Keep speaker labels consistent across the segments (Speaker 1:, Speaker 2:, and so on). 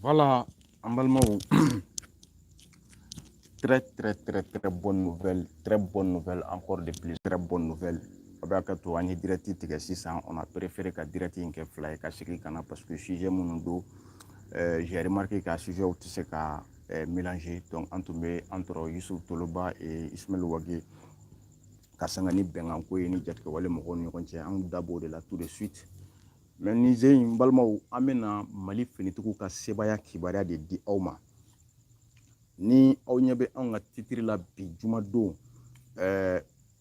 Speaker 1: Voilà, an balimaw, très très très très bonne nouvelle, très bonne nouvelle encore de plus, très bonne nouvelle. A bɛ hakɛ to, an ye direct tigɛ sisan. On a préféré ka direct in kɛ fila ye ka segin ka na, parce que sujet minnu don, j'ai remarqué ka sujet tɛ se ka mélanger. Donc an tun bɛ entre Youssouf Toloba et Ismaël Wagué ka sanga ni bɛnkanko ye ni jatigɛwale mɔgɔw ni ɲɔgɔn cɛ. An da b'o de la tout de suite. Mais nin sen in, balimaw, an bɛna Mali finitigiw ka sebaaya kibaruya de di aw ma. Ni aw ɲɛ bɛ anw ka titre la bi, jumadon,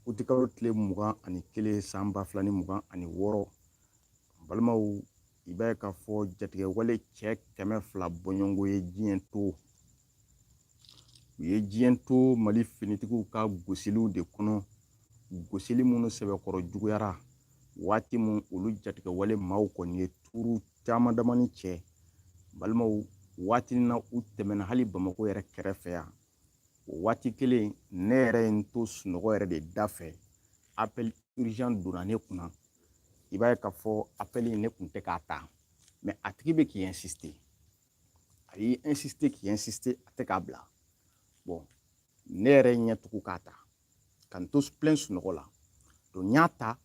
Speaker 1: utikalo tile 21, san 2026, balimaw, i b'a ye k'a fɔ jatigɛwale cɛ 200 bɔɲɔgɔnko ye diɲɛ to, u ye diɲɛ to Mali finitigiw ka gosiliw de kɔnɔ, gosili minnu sɛbɛkɔrɔ juguyara waati mun olu jatigɛwale maaw kɔni ye tuuru caman damani cɛ. Balimaw, waati na u tɛmɛna hali Bamako yɛrɛ kɛrɛfɛ yan. O waati kelen, ne yɛrɛ ye n to sunɔgɔ yɛrɛ de da fɛ, appel urgent donna ne kunna. I b'a ye k'a fɔ appel in, ne kun tɛ k'a ta, mais a tigi bɛ k'i insister, a y'i insister, k'i insister, a tɛ k'a bila. Bon, ne yɛrɛ ɲɛ tugu k'a ta ka n to plein sunɔgɔ la. Donc n y'a ta,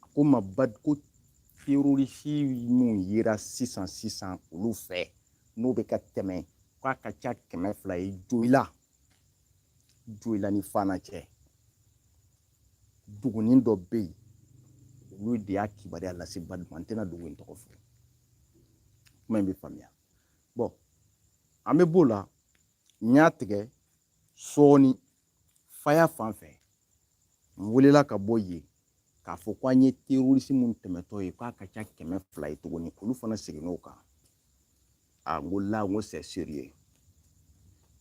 Speaker 1: a ko ma ba ko terroriste mun yera sisan sisan olu fɛ, n'o bɛ ka tɛmɛ, k'a ka ca 200 ye Joyila, Joyila ni Fana cɛ, dugunin dɔ bɛ yen. Olu de y'a kibaruya lase Baduma. N tɛna dugu in tɔgɔ fɔ, kuma in bɛ faamuya. Bon, an bɛ b'o la. N y'a tigɛ sɔɔni Faya fan fɛ, n welela ka bɔ yen k'a fɔ ko an ye terroriste mun tɛmɛtɔ ye, k'a ka ca 200 ye tuguni. Olu fana seginn'o kan. A n ko la, n ko c'est sérieux.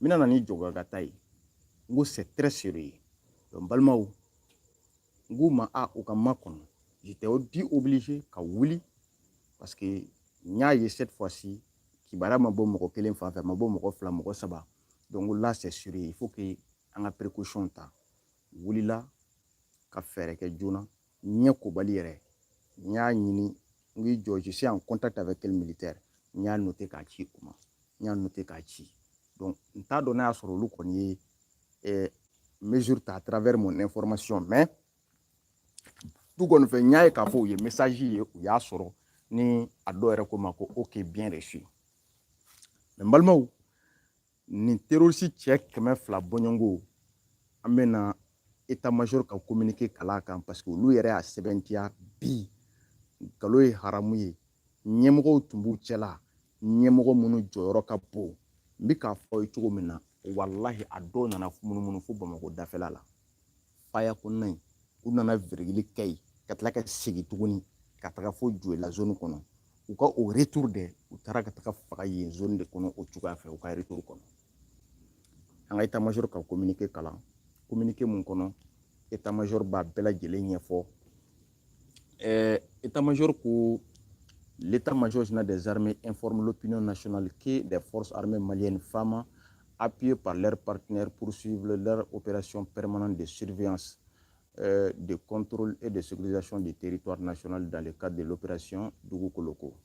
Speaker 1: N bɛna na ni jɔgɔya ta ye. N ko c'est très sérieux. Donc balimaw, n k'u ma a u ka makɔnɔ. J'étais dit obligé ka wuli, parce que n y'a ye cette fois-ci kibaruya ma bɔ mɔgɔ kelen fan fɛ, a ma bɔ mɔgɔ fila, mɔgɔ saba. Donc là, c'est sérieux, il faut que an ka précaution ta. Wulila ka fɛɛrɛ kɛ joona. Ɲɛ kobali yɛrɛ, n y'a ɲini, n k'i jɔ, je suis en contact avec quel militaire. N y'a noté k'a ci o ma, n y'a noté k'a ci. Donc n t'a dɔn n'a y'a sɔrɔ olu kɔni ye mesure ta à travers mon information, mais tout kɔni fɛ, n y'a ye k'a fɔ u ye message ye, u y'a sɔrɔ ni a dɔw yɛrɛ ko ma ko ok, bien reçu. Mais n balimaw, nin terroriste cɛ 200 bɔɲɔgɔnko, an bɛna état major ka communiqué kalan a kan, parce que olu yɛrɛ y'a sɛbɛntiya bi. Nkalon ye haramu ye. Ɲɛmɔgɔw tun b'u cɛla, ɲɛmɔgɔ minnu jɔyɔrɔ ka bon. N bɛ k'a fɔ aw ye cogo min na, walahi, a dɔw nana munumunu fo Bamakɔ dafɛla la, Faya kɔnɔna in. U nana virgule kɛ yen ka tila ka segin tuguni ka taga fo Joyila zone kɔnɔ. U ka o retour dɛ, u taara ka taga faga yen zone de kɔnɔ o cogoya fɛ, u ka retour kɔnɔ. An ka état major ka communiqué kalan, communiqué mun kɔnɔ état major b'a bɛɛ lajɛlen ɲɛfɔ. État major ko: L'état-major général des armées informe l'opinion nationale que des forces armées maliennes, FAMA, appuyées par leurs partenaires, poursuivent leur opération permanente de surveillance, de contrôle et de sécurisation du territoire national dans le cadre de l'opération Dougoukoloko.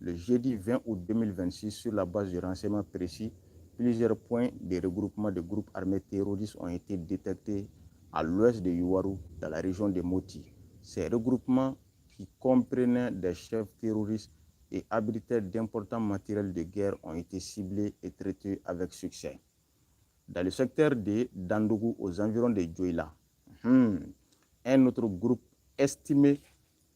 Speaker 1: Le jeudi 20 août 2026, sur la base de renseignements précis, plusieurs points de regroupement de groupes armés terroristes ont été détectés à l'ouest de Youwarou, dans la région de Moti. Ces regroupements, qui comprenaient des chefs terroristes et abritaient d'importants matériels de guerre, ont été ciblés et traités avec succès. Dans le secteur de Dandougou, aux environs de Djoïla, un autre groupe estimé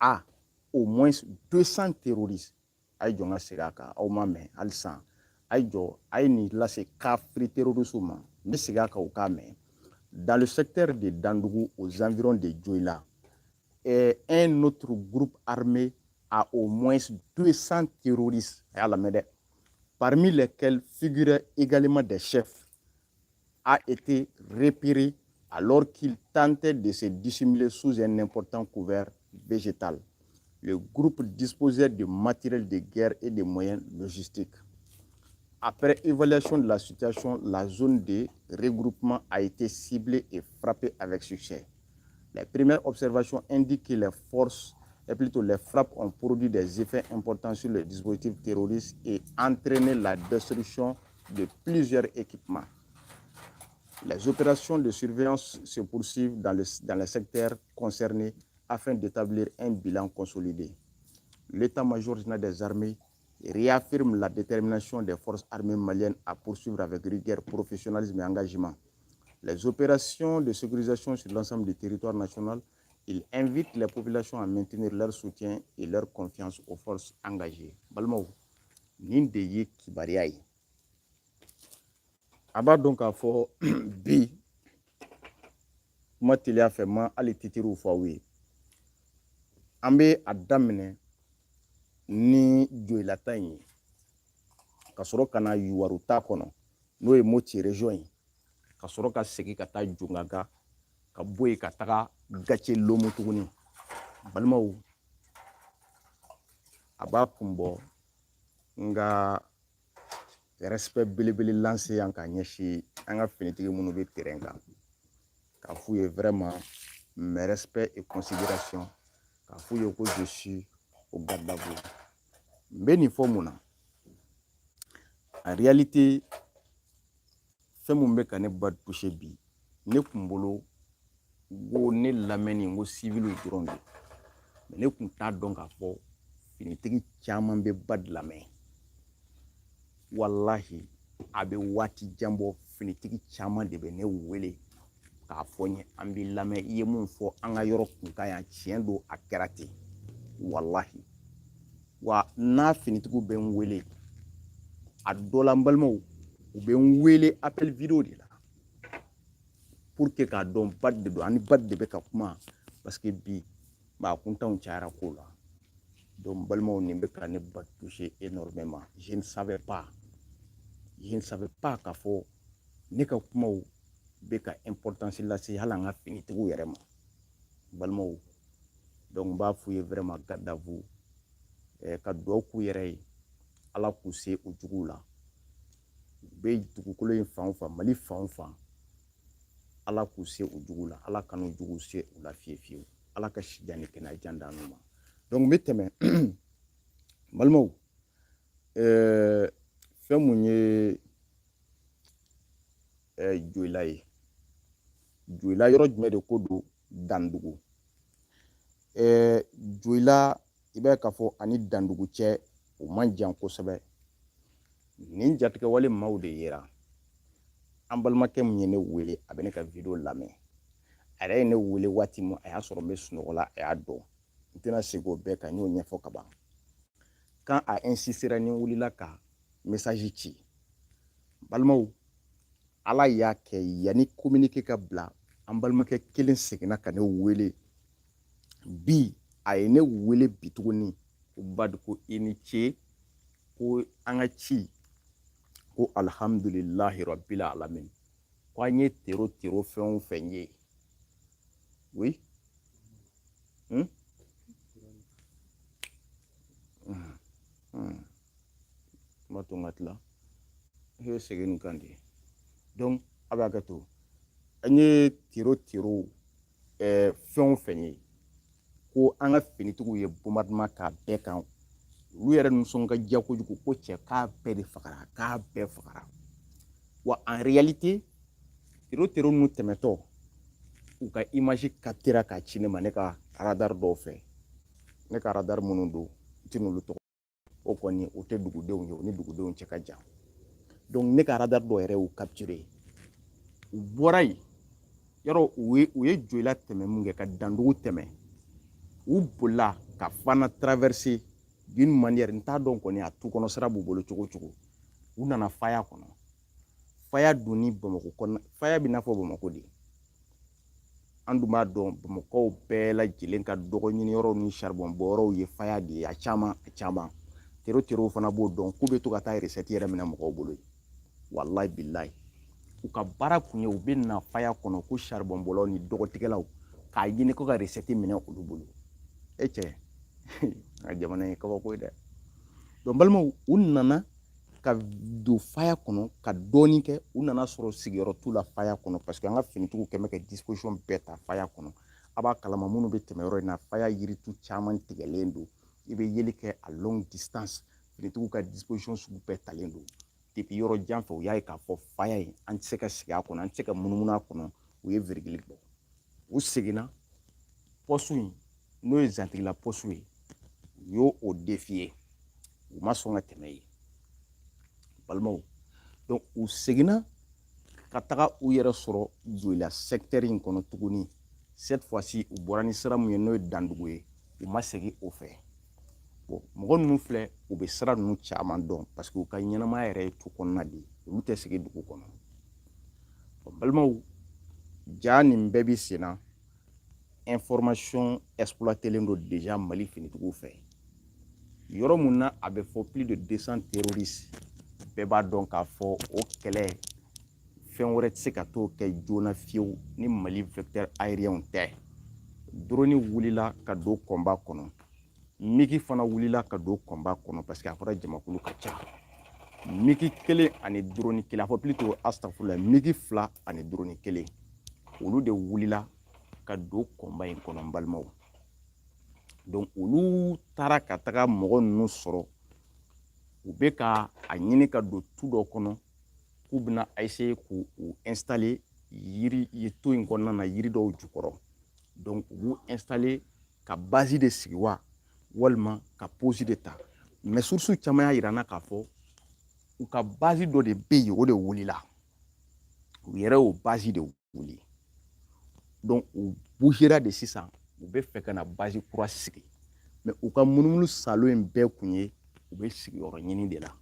Speaker 1: à au moins 200 terroristes. A ye jɔ, n ka segin a kan, aw ma mɛn halisa. A ye jɔ, a ye nin lase kafiri terroristes ma. N bɛ segin a kan, u k'a mɛn. Dans le secteur de Dandougou, aux environs de Djoïla, et un autre groupe armé à au moins 200 terroristes, parmi lesquels figuraient également des chefs, a été repéré alors qu'il tentait de se dissimuler sous un important couvert végétal. Le groupe disposait de matériel de guerre et de moyens logistiques. Après évaluation de la situation, la zone de regroupement a été ciblée et frappée avec succès. Les premières observations indiquent que les forces et plutôt les frappes ont produit des effets importants sur le dispositif terroriste et entraîné la destruction de plusieurs équipements. Les opérations de surveillance se poursuivent dans les secteurs concernés afin d'établir un bilan consolidé. L'état-major général des armées réaffirme la détermination des forces armées maliennes à poursuivre avec rigueur, professionnalisme et engagement les opérations de sécurisation sur l'ensemble du territoire national. Il invite les populations à maintenir leur soutien et leur confiance aux forces engagées. Balimaw, nin de ye kibaruya ye. A b'a dɔn k'a fɔ bi kuma teliya fɛ, ma hali titiriw fɔ aw ye. An bɛ a daminɛ ni Joyilata in ye, ka sɔrɔ ka na Yuwaru ta kɔnɔ, n'o ye Moti région ye, ka sɔrɔ ka segin ka taa Jongaga, ka bɔ yen ka taga Gace Lomo tuguni. Balimaw, a b'a kun bɔ n ka respect belebele lase yan ka ɲɛsin an ka finitigi minnu bɛ terrain kan, k'a f'u ye vraiment mes respects et considération, k'a f'u ye ko je suis au garde à vous. N bɛ nin fɔ mun na? En réalité, fɛn mun bɛ ka ne ba toucher bi, ne kun bolo ko ne lamɛnni n ko civiliw dɔrɔn de, mais ne kun t'a dɔn k'a fɔ finitigi caman bɛ ba lamɛn. Walahi, a bɛ waati jan bɔ, finitigi caman de bɛ ne wele k'a fɔ n ye: an b'i lamɛn, i ye mun fɔ an ka yɔrɔ kun ka yan, tiɲɛ don, a kɛra ten. Walahi, wa n'a finitigiw bɛ n wele, a dɔ la, n balimaw, u bɛ n wele appel vidéo de la pour que k'a dɔn ba de don, ani ba de bɛ ka kuma, parce que bi maa kuntanw cayara ko la. Donc balimaw, nin bɛ ka ne ba toucher énormément. Je ne savais pas, je ne savais pas k'a fɔ ne ka kumaw bɛ ka importance lase hali an ka finitigiw yɛrɛ ma, balimaw. Donc n b'a f'u ye vraiment garde à vous, ka dugawu k'u yɛrɛ ye, Ala k'u se u juguw la. U bɛ dugukolo in fan o fan, Mali fan o fan, Ala k'u se u juguw la, Ala kan'u juguw se u la fiyewu fiyewu, Ala ka si jan ni kɛnɛya jan d'an ma. Donc n bɛ tɛmɛ, balimaw. Fɛn mun ye Joyila ye? Joyila yɔrɔ jumɛn de ko don? Dandugu. Joyila, i b'a ye k'a fɔ ani Dandugu cɛ, o man jan kosɛbɛ. Nin jatigɛwale maaw de yera. An balimakɛ min ye ne wele, a bɛ ne ka vidéo lamɛn, a yɛrɛ ye ne wele waati min, a y'a sɔrɔ n bɛ sunɔgɔ la, a y'a dɔn n tɛna segin o bɛɛ kan, n y'o ɲɛfɔ ka ban. Kan a insistera ni n wulila ka message ci. Balimaw, Ala y'a kɛ, yanni communiqué ka bila, an balimakɛ kelen seginna ka ne wele bi. A ye ne wele bi tuguni ko Badi, ko i ni ce, ko an ka ci, ko alhamdulilahi rabbil alamin, ko an ye terro terro fɛn o fɛn ye, oui. Ma to n ka tila, i bɛ segin nin kan de. Donc a bɛ hakɛ to, an ye terro terro fɛn o fɛn ye, ko an ka finitigiw ye bombardement k'a bɛɛ kan. Olu yɛrɛ nisɔn ka diya kojugu, ko cɛ, k'a bɛɛ de fagara, k'a bɛɛ fagara. Wa en réalité, terro terro ninnu tɛmɛtɔ, u ka image captera k'a ci ne ma ne ka radar dɔw fɛ. Ne ka radar minnu don, n tɛ n'olu tɔgɔ, o kɔni o tɛ dugudenw ye, o ni dugudenw cɛ ka jan. Donc ne ka radar dɔw yɛrɛ y'u capturer. U bɔra yen yɔrɔ, u ye Joyila tɛmɛ mun kɛ ka Dandugu tɛmɛ, u bolila ka Fana traverser d'une manière, n t'a dɔn kɔni a tu kɔnɔ sira b'u bolo cogo o cogo, u nana Faya kɔnɔ. Faya donni Bamakɔ kɔnɔna, Faya bɛ n'a fɔ Bamakɔ de. An dun b'a dɔn, Bamakɔw bɛɛ lajɛlen ka dɔgɔ ɲini yɔrɔw ni charbon bɔyɔrɔw ye Faya de ye. A caman, a caman terro terrow fana b'o dɔn, k'u bɛ to ka taa recette yɛrɛ minɛ mɔgɔw bolo yen. Walayi bilayi, u ka baara kun ye u bɛ na Faya kɔnɔ ko charbon bɔlaw ni dɔgɔtigɛlaw k'a ɲini ko ka recette minɛ olu bolo. E cɛ, an ka jamana ye kabako ye dɛ. Donc balimaw, u nana ka don Faya kɔnɔ ka dɔɔnin kɛ, u nana sɔrɔ sigiyɔrɔ t'u la Faya kɔnɔ, parce que an ka finitigiw kɛn bɛ ka disposition bɛɛ ta Faya kɔnɔ. A b'a kalama minnu bɛ tɛmɛ yɔrɔ in na, faya yiritu caman tigɛlen don, i bɛ yeli kɛ à longue distance. Finitigiw ka disposition sugu bɛɛ talen don. Depuis yɔrɔ jan fɛ, u y'a ye k'a fɔ faya in, an tɛ se ka sigi a kɔnɔ, an tɛ se ka munumunu a kɔnɔ. U ye virgule bɔ, u seginna poste in, n'o ye Zantigila poste ye, u y'o o défier, u ma sɔn ka tɛmɛ yen, balimaw. Donc u seginna ka taga u yɛrɛ sɔrɔ Joyila secteur in kɔnɔ tuguni. Cette fois-ci, u bɔra ni sira mun ye, n'o ye Dandugu ye, u ma segin o fɛ. Bon, mɔgɔ ninnu filɛ, u bɛ sira ninnu caman dɔn, parce que u ka ɲɛnamaya yɛrɛ ye tu kɔnɔna de ye, olu tɛ sigi dugu kɔnɔ. Bon, balimaw, ja nin bɛɛ bi sen na. Information exploitelen don déjà Mali finitigiw fɛ. Yɔrɔ mun na a bɛ fɔ plus de 200 terroristes, bɛɛ b'a dɔn k'a fɔ o kɛlɛ, fɛn wɛrɛ tɛ se ka t'o kɛ joona fiyewu ni Mali vecteur aérien tɛ. Drone wulila ka don combat kɔnɔ, MiG fana wulila ka don combat kɔnɔ, parce que a fɔra jamakulu ka ca. MiG kelen ani drone kelen, a fɔ plutôt, astafurula, MiG fila ani drone kelen, olu de wulila ka don combat in kɔnɔ, n balimaw. Donc olu taara ka taga mɔgɔ ninnu sɔrɔ, u bɛ ka a ɲini ka don tu dɔ kɔnɔ, k'u bɛna essayer k'u installer yiri to in kɔnɔna na, yiri dɔw jukɔrɔ. Donc u b'u installer ka base de sigi wa, walima ka pose de ta. Mais source caman y'a yira n na k'a fɔ u ka base dɔ de bɛ yen, o de wulila, u yɛrɛ y'o base de wuli. Donc u bougera de sisan, u bɛ fɛ ka na base kura sigi. Mais u ka munumunu salo in bɛɛ kun ye u bɛ sigiyɔrɔ ɲini de la,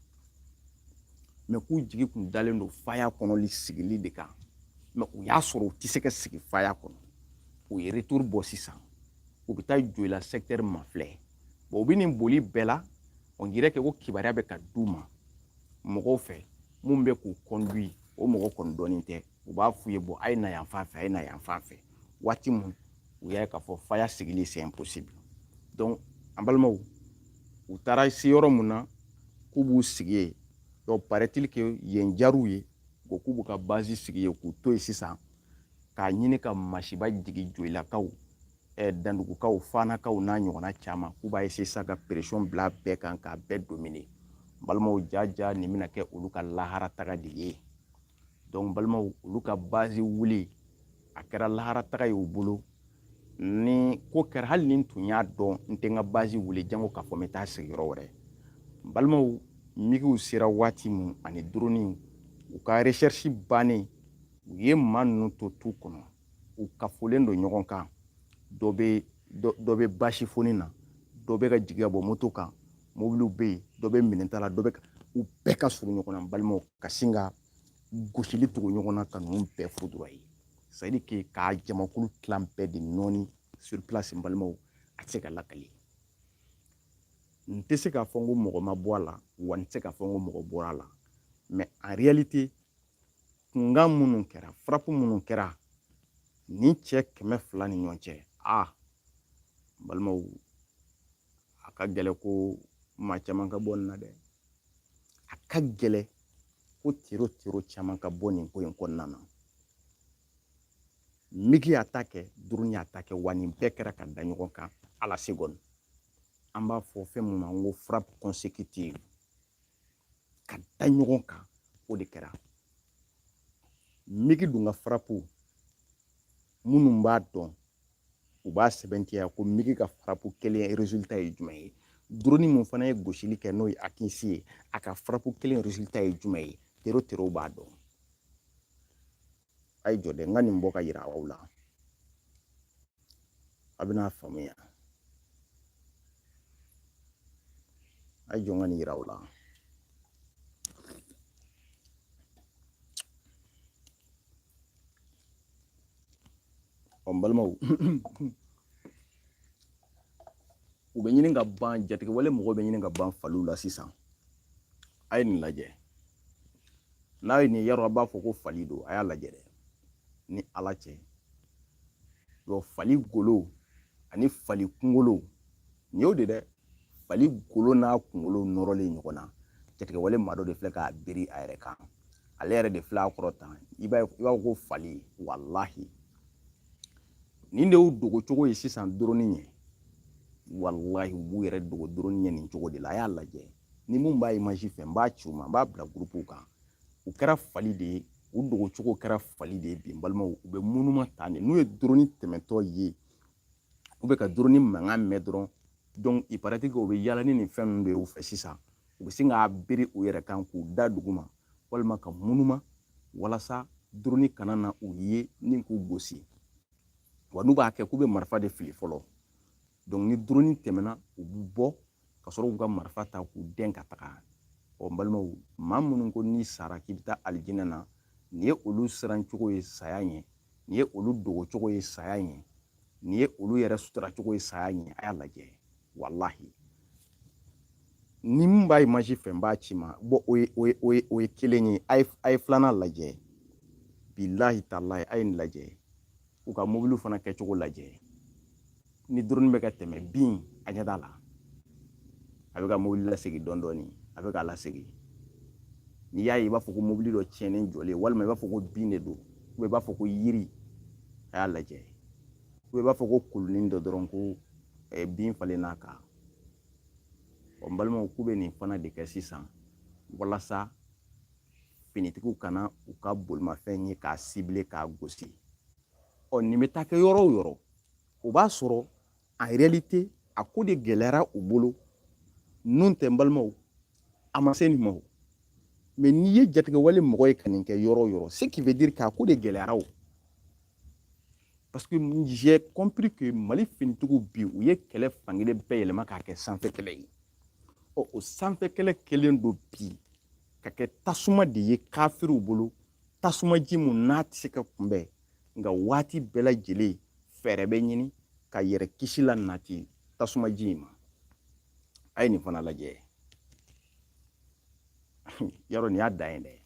Speaker 1: mais k'u jigi kun dalen don faya kɔnɔli sigili de kan. Mais u y'a sɔrɔ u tɛ se ka sigi faya kɔnɔ. U ye retour bɔ sisan, u bɛ taa Joyila secteur mafilɛ. Bon, u bɛ nin boli bɛɛ la, on dirait que ko kibaruya bɛ ka d'u ma mɔgɔw fɛ mun bɛ k'u conduit. O mɔgɔ kɔni dɔɔnin tɛ, u b'a f'u ye: bon, a ye na yan fan fɛ, a ye na yan fan fɛ. Waati mun u y'a ye k'a fɔ faya sigili, c'est impossible. Donc an balimaw, u taara se yɔrɔ mun na k'u b'u sigi yen, donc paraît-il que yen jar'u ye, ko k'u b'u ka base sigi yen, k'u to yen sisan k'a ɲini ka masiba jigin Joyilakaw, Dandugukaw, Fanakaw n'a ɲɔgɔnna caman, k'u b'a essayer sisan ka pression bila bɛɛ kan k'a bɛɛ dominer. Balimaw, ja ja, nin bɛna kɛ olu ka lahara taga de ye. Donc balimaw, olu ka base wuli, a kɛra lahara taga ye u bolo. Ni ko kɛra, hali ni n tun y'a dɔn, n tɛ n ka base wuli jango k'a fɔ n bɛ taa sigi yɔrɔ wɛrɛ. Balimaw, MiGw sera waati mun ani drone, u ka recherche bannen, u ye maa ninnu to tu kɔnɔ, u kafolen don ɲɔgɔn kan. Dɔ bɛ basi foni na, dɔ bɛ ka jigin ka bɔ moto kan, mobiliw bɛ yen, dɔ bɛ minɛn ta la, dɔ bɛ, u bɛɛ ka surun ɲɔgɔn na. Balimaw, ka sin ka gosili tugu ɲɔgɔn na ka ninnu bɛɛ foudroyer, c'est à dire que k'a jamakulu tilan bɛɛ de nɔɔni sur place. N balimaw, a tɛ se ka lakali. N tɛ se k'a fɔ n ko mɔgɔ ma bɔ a la wa, n tɛ se k'a fɔ n ko mɔgɔ bɔra a la. Mais en réalité, kunkan minnu kɛra, frappe minnu kɛra nin cɛ 200 ni ɲɔgɔn cɛ, a n balimaw, a ka gɛlɛ ko maa caman ka bɔ nin na dɛ. A ka gɛlɛ ko terro terro caman ka bɔ nin ko in kɔnɔna na. MiG y'a ta kɛ, drone y'a ta kɛ wa, nin bɛɛ kɛra ka da ɲɔgɔn kan à la seconde. An b'a fɔ fɛn mun ma n ko frappe consécutive, ka da ɲɔgɔn kan, o de kɛra. MiG dun ka frappe, minnu b'a dɔn, u b'a sɛbɛntiya ko MiG ka frappe kelen résultat ye jumɛn ye, drone mun fana ye gosili kɛ, n'o ye Akinci ye, a ka frappe kelen résultat ye jumɛn ye, terro terro b'a dɔn. A ye jɔ dɛ, n ka nin bɔ ka yira aw la, a bɛna faamuya. A ye jɔ, n ka nin yira aw la. Ɔ, n balimaw, u bɛ ɲini ka ban jatigɛwale mɔgɔw bɛ ɲini ka ban faliw la sisan. A ye nin lajɛ, n'a ye nin yarɔ, a b'a fɔ ko fali don. A y'a lajɛ dɛ, ni Ala cɛ. Donc fali golo ani fali kunkolo, nin y'o de dɛ. Fali golo n'a kunkolo nɔrɔlen ɲɔgɔn na, jatigɛwale maa dɔ de filɛ k'a biri a yɛrɛ kan, ale yɛrɛ de filɛ a kɔrɔ tan. I b'a fɔ ko fali, walahi. Nin de y'u dogo cogo ye sisan drone ɲɛ. Walahi, u b'u yɛrɛ dogo drone ɲɛ nin cogo de la. A y'a lajɛ, ni mun b'a image fɛ, n b'a ci u ma, n b'a bila groupe kan. U kɛra fali de ye, u dogo cogo kɛra fali de ye bi. N balimaw, u bɛ munuma tan de. N'u ye drone tɛmɛtɔ ye, u bɛ ka drone mankan mɛn dɔrɔn, donc il paraît que u bɛ yaala ni nin fɛn ninnu de ye u fɛ sisan. U bɛ sin k'a biri u yɛrɛ kan k'u da duguma walima ka munuma walasa drone kana na u ye ni k'u gosi. Wa n'u b'a kɛ k'u bɛ marifa de fili fɔlɔ, donc ni drone tɛmɛna, u bɛ bɔ ka sɔrɔ k'u ka marifa ta k'u dɛn ka taga. Ɔ, n balimaw, maa minnu ko n'i sara k'i bɛ taa alijinɛ na, nin ye olu siran cogo ye saya ɲɛ, nin ye olu dogo cogo ye saya ɲɛ, nin ye olu yɛrɛ sutura cogo ye saya ɲɛ. A y'a lajɛ, walahi, ni mun b'a image fɛ, n b'a ci ma. Bon, o ye kelen ye. A ye filanan lajɛ. Bilahi talahi, a ye nin lajɛ, u ka mobiliw fana kɛcogo lajɛ. Ni drone bɛ ka tɛmɛ bin, a ɲɛ t'a la, a bɛ ka mobili lasegin dɔɔni dɔɔni, a bɛ k'a lasegin. N'i y'a ye, i b'a fɔ ko mobili dɔ tiɲɛnen jɔlen, walima i b'a fɔ ko bin de don, i b'a fɔ ko yiri. A y'a lajɛ, i b'a fɔ ko kulunin dɔ dɔrɔn ko bin falenna kan. Ɔ, n balimaw, k'u bɛ nin fana de kɛ sisan walasa finitigiw kana u ka bolimafɛn ye k'a cibler, k'a gosi. Ɔ, nin bɛ taa kɛ yɔrɔ o yɔrɔ, o b'a sɔrɔ en réalité a ko de gɛlɛyara u bolo. N'o tɛ, n balimaw, a ma se nin ma o. Mais n'i ye jatigɛwale mɔgɔ ye ka nin kɛ yɔrɔ o yɔrɔ, ce qui veut dire k'a ko de gɛlɛyara o. Parce que j'ai compris que Mali finitigiw bi, u ye kɛlɛ fankelen bɛɛ yɛlɛma k'a kɛ sanfɛ kɛlɛ ye. Ɔ, o sanfɛ kɛlɛ kɛlen don bi ka kɛ tasuma de ye kafiriw bolo, tasumaji mun n'a tɛ se ka kunbɛn. Nka waati bɛɛ lajɛlen, fɛɛrɛ bɛ ɲini ka yɛrɛ kisi la nati tasumaji in ma. A ye nin fana lajɛ. Yarɔ, nin y'a dan ye dɛ.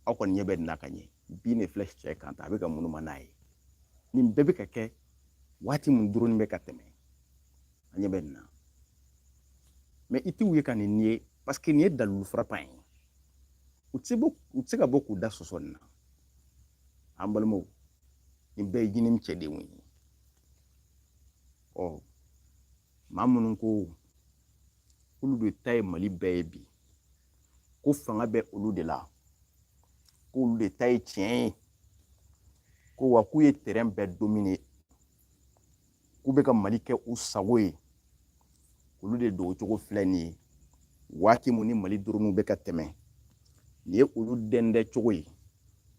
Speaker 1: Aw kɔni ɲɛ bɛ nin na ka ɲɛ. Bin de filɛ cɛ kan ta, a bɛ ka munuma n'a ye. Nin bɛɛ bɛ ka kɛ waati mun drone bɛ ka tɛmɛ. A ɲɛ bɛ nin na, mais i t'u ye ka nin ye, parce que nin ye dalilu frappant ye. U tɛ se ka bɔ k'u da sɔsɔ nin na. An balimaw, nin bɛɛ ye JNIM cɛdenw ye. Ɔ, maa minnu ko k'olu de ta ye Mali bɛɛ ye bi, ko fanga bɛ olu de la, k'olu de ta ye tiɲɛ ye, ko wa k'u ye terrain bɛɛ dominer, k'u bɛ ka Mali kɛ u sago ye, olu de dogocogo filɛ nin ye. Waati mun ni Mali dronew bɛ ka tɛmɛ, nin ye olu dɛndɛ cogo ye.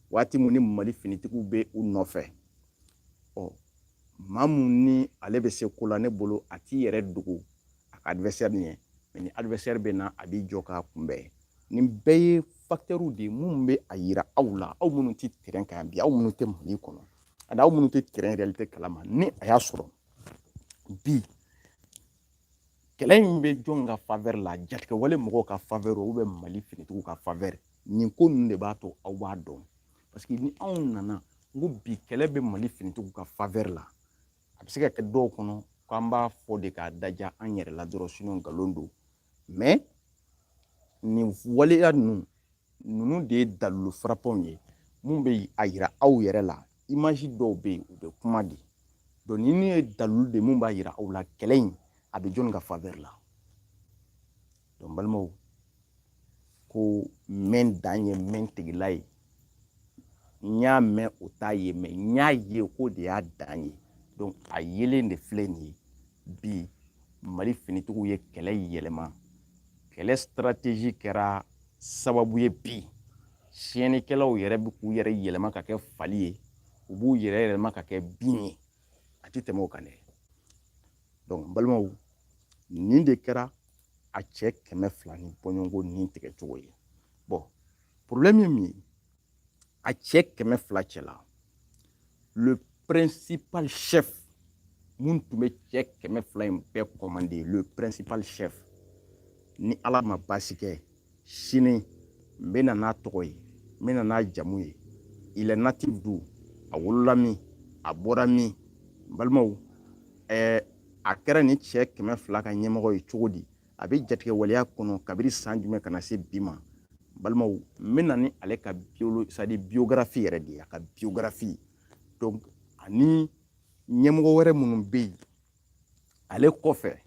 Speaker 1: Waati mun ni Mali finitigiw bɛ u nɔfɛ. Ɔ, maa mun ni ale bɛ se ko la, ne bolo, a t'i yɛrɛ dogo a ka adversaire ɲɛ. Mais ni adversaire bɛ na, a b'i jɔ k'a kunbɛn. Nin bɛɛ ye facteur de ye mun bɛ a yira aw la, aw minnu tɛ terrain kan bi, aw minnu tɛ Mali kɔnɔ, ani aw minnu tɛ terrain réalité kalama. Ni a y'a sɔrɔ bi kɛlɛ in bɛ jɔn ka faveur la, jatigɛwale mɔgɔw ka faveur ou bɛ Mali finitigiw ka faveur, nin ko ninnu de b'a to aw b'a dɔn. Parce que ni anw nana n ko bi kɛlɛ bɛ Mali finitigiw ka faveur la, a bɛ se ka kɛ dɔw kɔnɔ k'an b'a fɔ de k'a daja an yɛrɛ la dɔrɔn, sinon nkalon don. Mais nin waleya ninnu de ye dalilu frappantw ye mun bɛ a yira aw yɛrɛ la. Image dɔw bɛ yen, u bɛ kuma de. Donc nin ye dalilu de mun b'a yira aw la kɛlɛ in a bɛ jɔnni ka faveur la. Donc, balimaw, ko mɛn dan ye mɛn tigila ye. N y'a mɛn, o t'a ye, mais n y'a ye k'o de y'a dan ye. Donc a yelen de filɛ nin ye bi. Mali finitigiw ye kɛlɛ yɛlɛma, kɛlɛ stratégie kɛra sababu ye bi siyɛnnikɛlaw yɛrɛ bɛ k'u yɛrɛ yɛlɛma ka kɛ fali ye, u b'u yɛrɛ yɛlɛma ka kɛ bin ye. A tɛ tɛmɛ o kan dɛ. Donc, n balimaw, nin de kɛra a cɛ 200 ni bɔɲɔgɔnko nin tigɛ cogo ye. Bon, problème ye min ye, a cɛ 200 cɛ la, le principal chef mun tun bɛ cɛ 200 in bɛɛ commander, le principal chef, ni Ala ma baasi kɛ, sini n bɛ na n'a tɔgɔ ye, n bɛ na n'a jamu ye. Il est natif d'où? A wolola min? A bɔra min? N balimaw, a kɛra nin cɛ 200 ka ɲɛmɔgɔ ye cogo di? A bɛ jatigɛwaleya kɔnɔ kabini san jumɛn ka na se bi ma? N balimaw, n bɛ na ni ale ka bio, c'est à dire biographie yɛrɛ de ye, a ka biographie. Donc ani Ɲɛmɔgɔ wɛrɛ minnu bɛ yen ale kɔfɛ,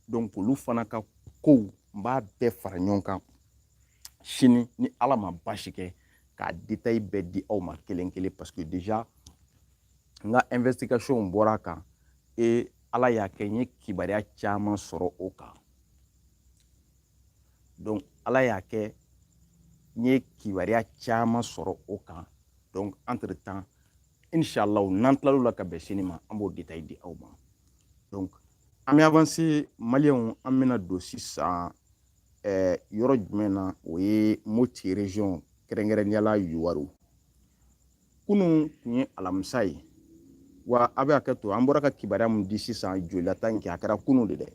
Speaker 1: donc olu fana ka kow, n b'a bɛɛ fara ɲɔgɔn kan sini ni Ala ma baasi kɛ, k'a détail bɛɛ di aw ma kelen kelen, parce que déjà n ka investigation bɔra a kan et Ala y'a kɛ n ye kibaruya caman sɔrɔ o kan. Donc Ala y'a kɛ n ye kibaruya caman sɔrɔ o kan. Donc entre temps, inshallah, n'an tilal'o la ka bɛn sini ma, an b'o détail di aw ma. Donc an bɛ avancer, Maliyɛnw. An bɛna don sisan yɔrɔ jumɛn na? O ye Moti région, kɛrɛnkɛrɛnnenya la Yuwaru. Kunun tun ye alamisa ye wa. A bɛ hakɛ to, an bɔra ka kibaruya mun di sisan, jolilata in kɛ, a kɛra kunun de dɛ,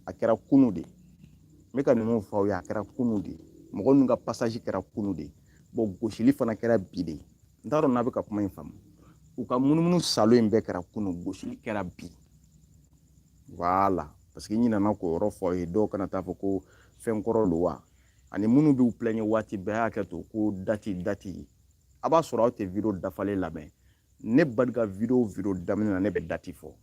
Speaker 1: a kɛra kunun de. N bɛ ka ninnu fɔ aw ye, a kɛra kunun de. Mɔgɔ ninnu ka passage kɛra kunun de. Bon, gosili fana kɛra bi de. N t'a dɔn n'a bɛ ka kuma in faamu. U ka munumunu salo in bɛɛ kɛra kunun, gosili kɛra bi. Voilà, parce que n ɲinɛna k'o yɔrɔ fɔ aw ye. Dɔw kana taa fɔ ko fɛn kɔrɔ don wa. Ani minnu b'u plaigner waati bɛɛ, a y'a kɛ to ko date date, a b'a sɔrɔ aw tɛ vidéo dafalen lamɛn. Ne bali ka vidéo daminɛ na, ne bɛ date fɔ.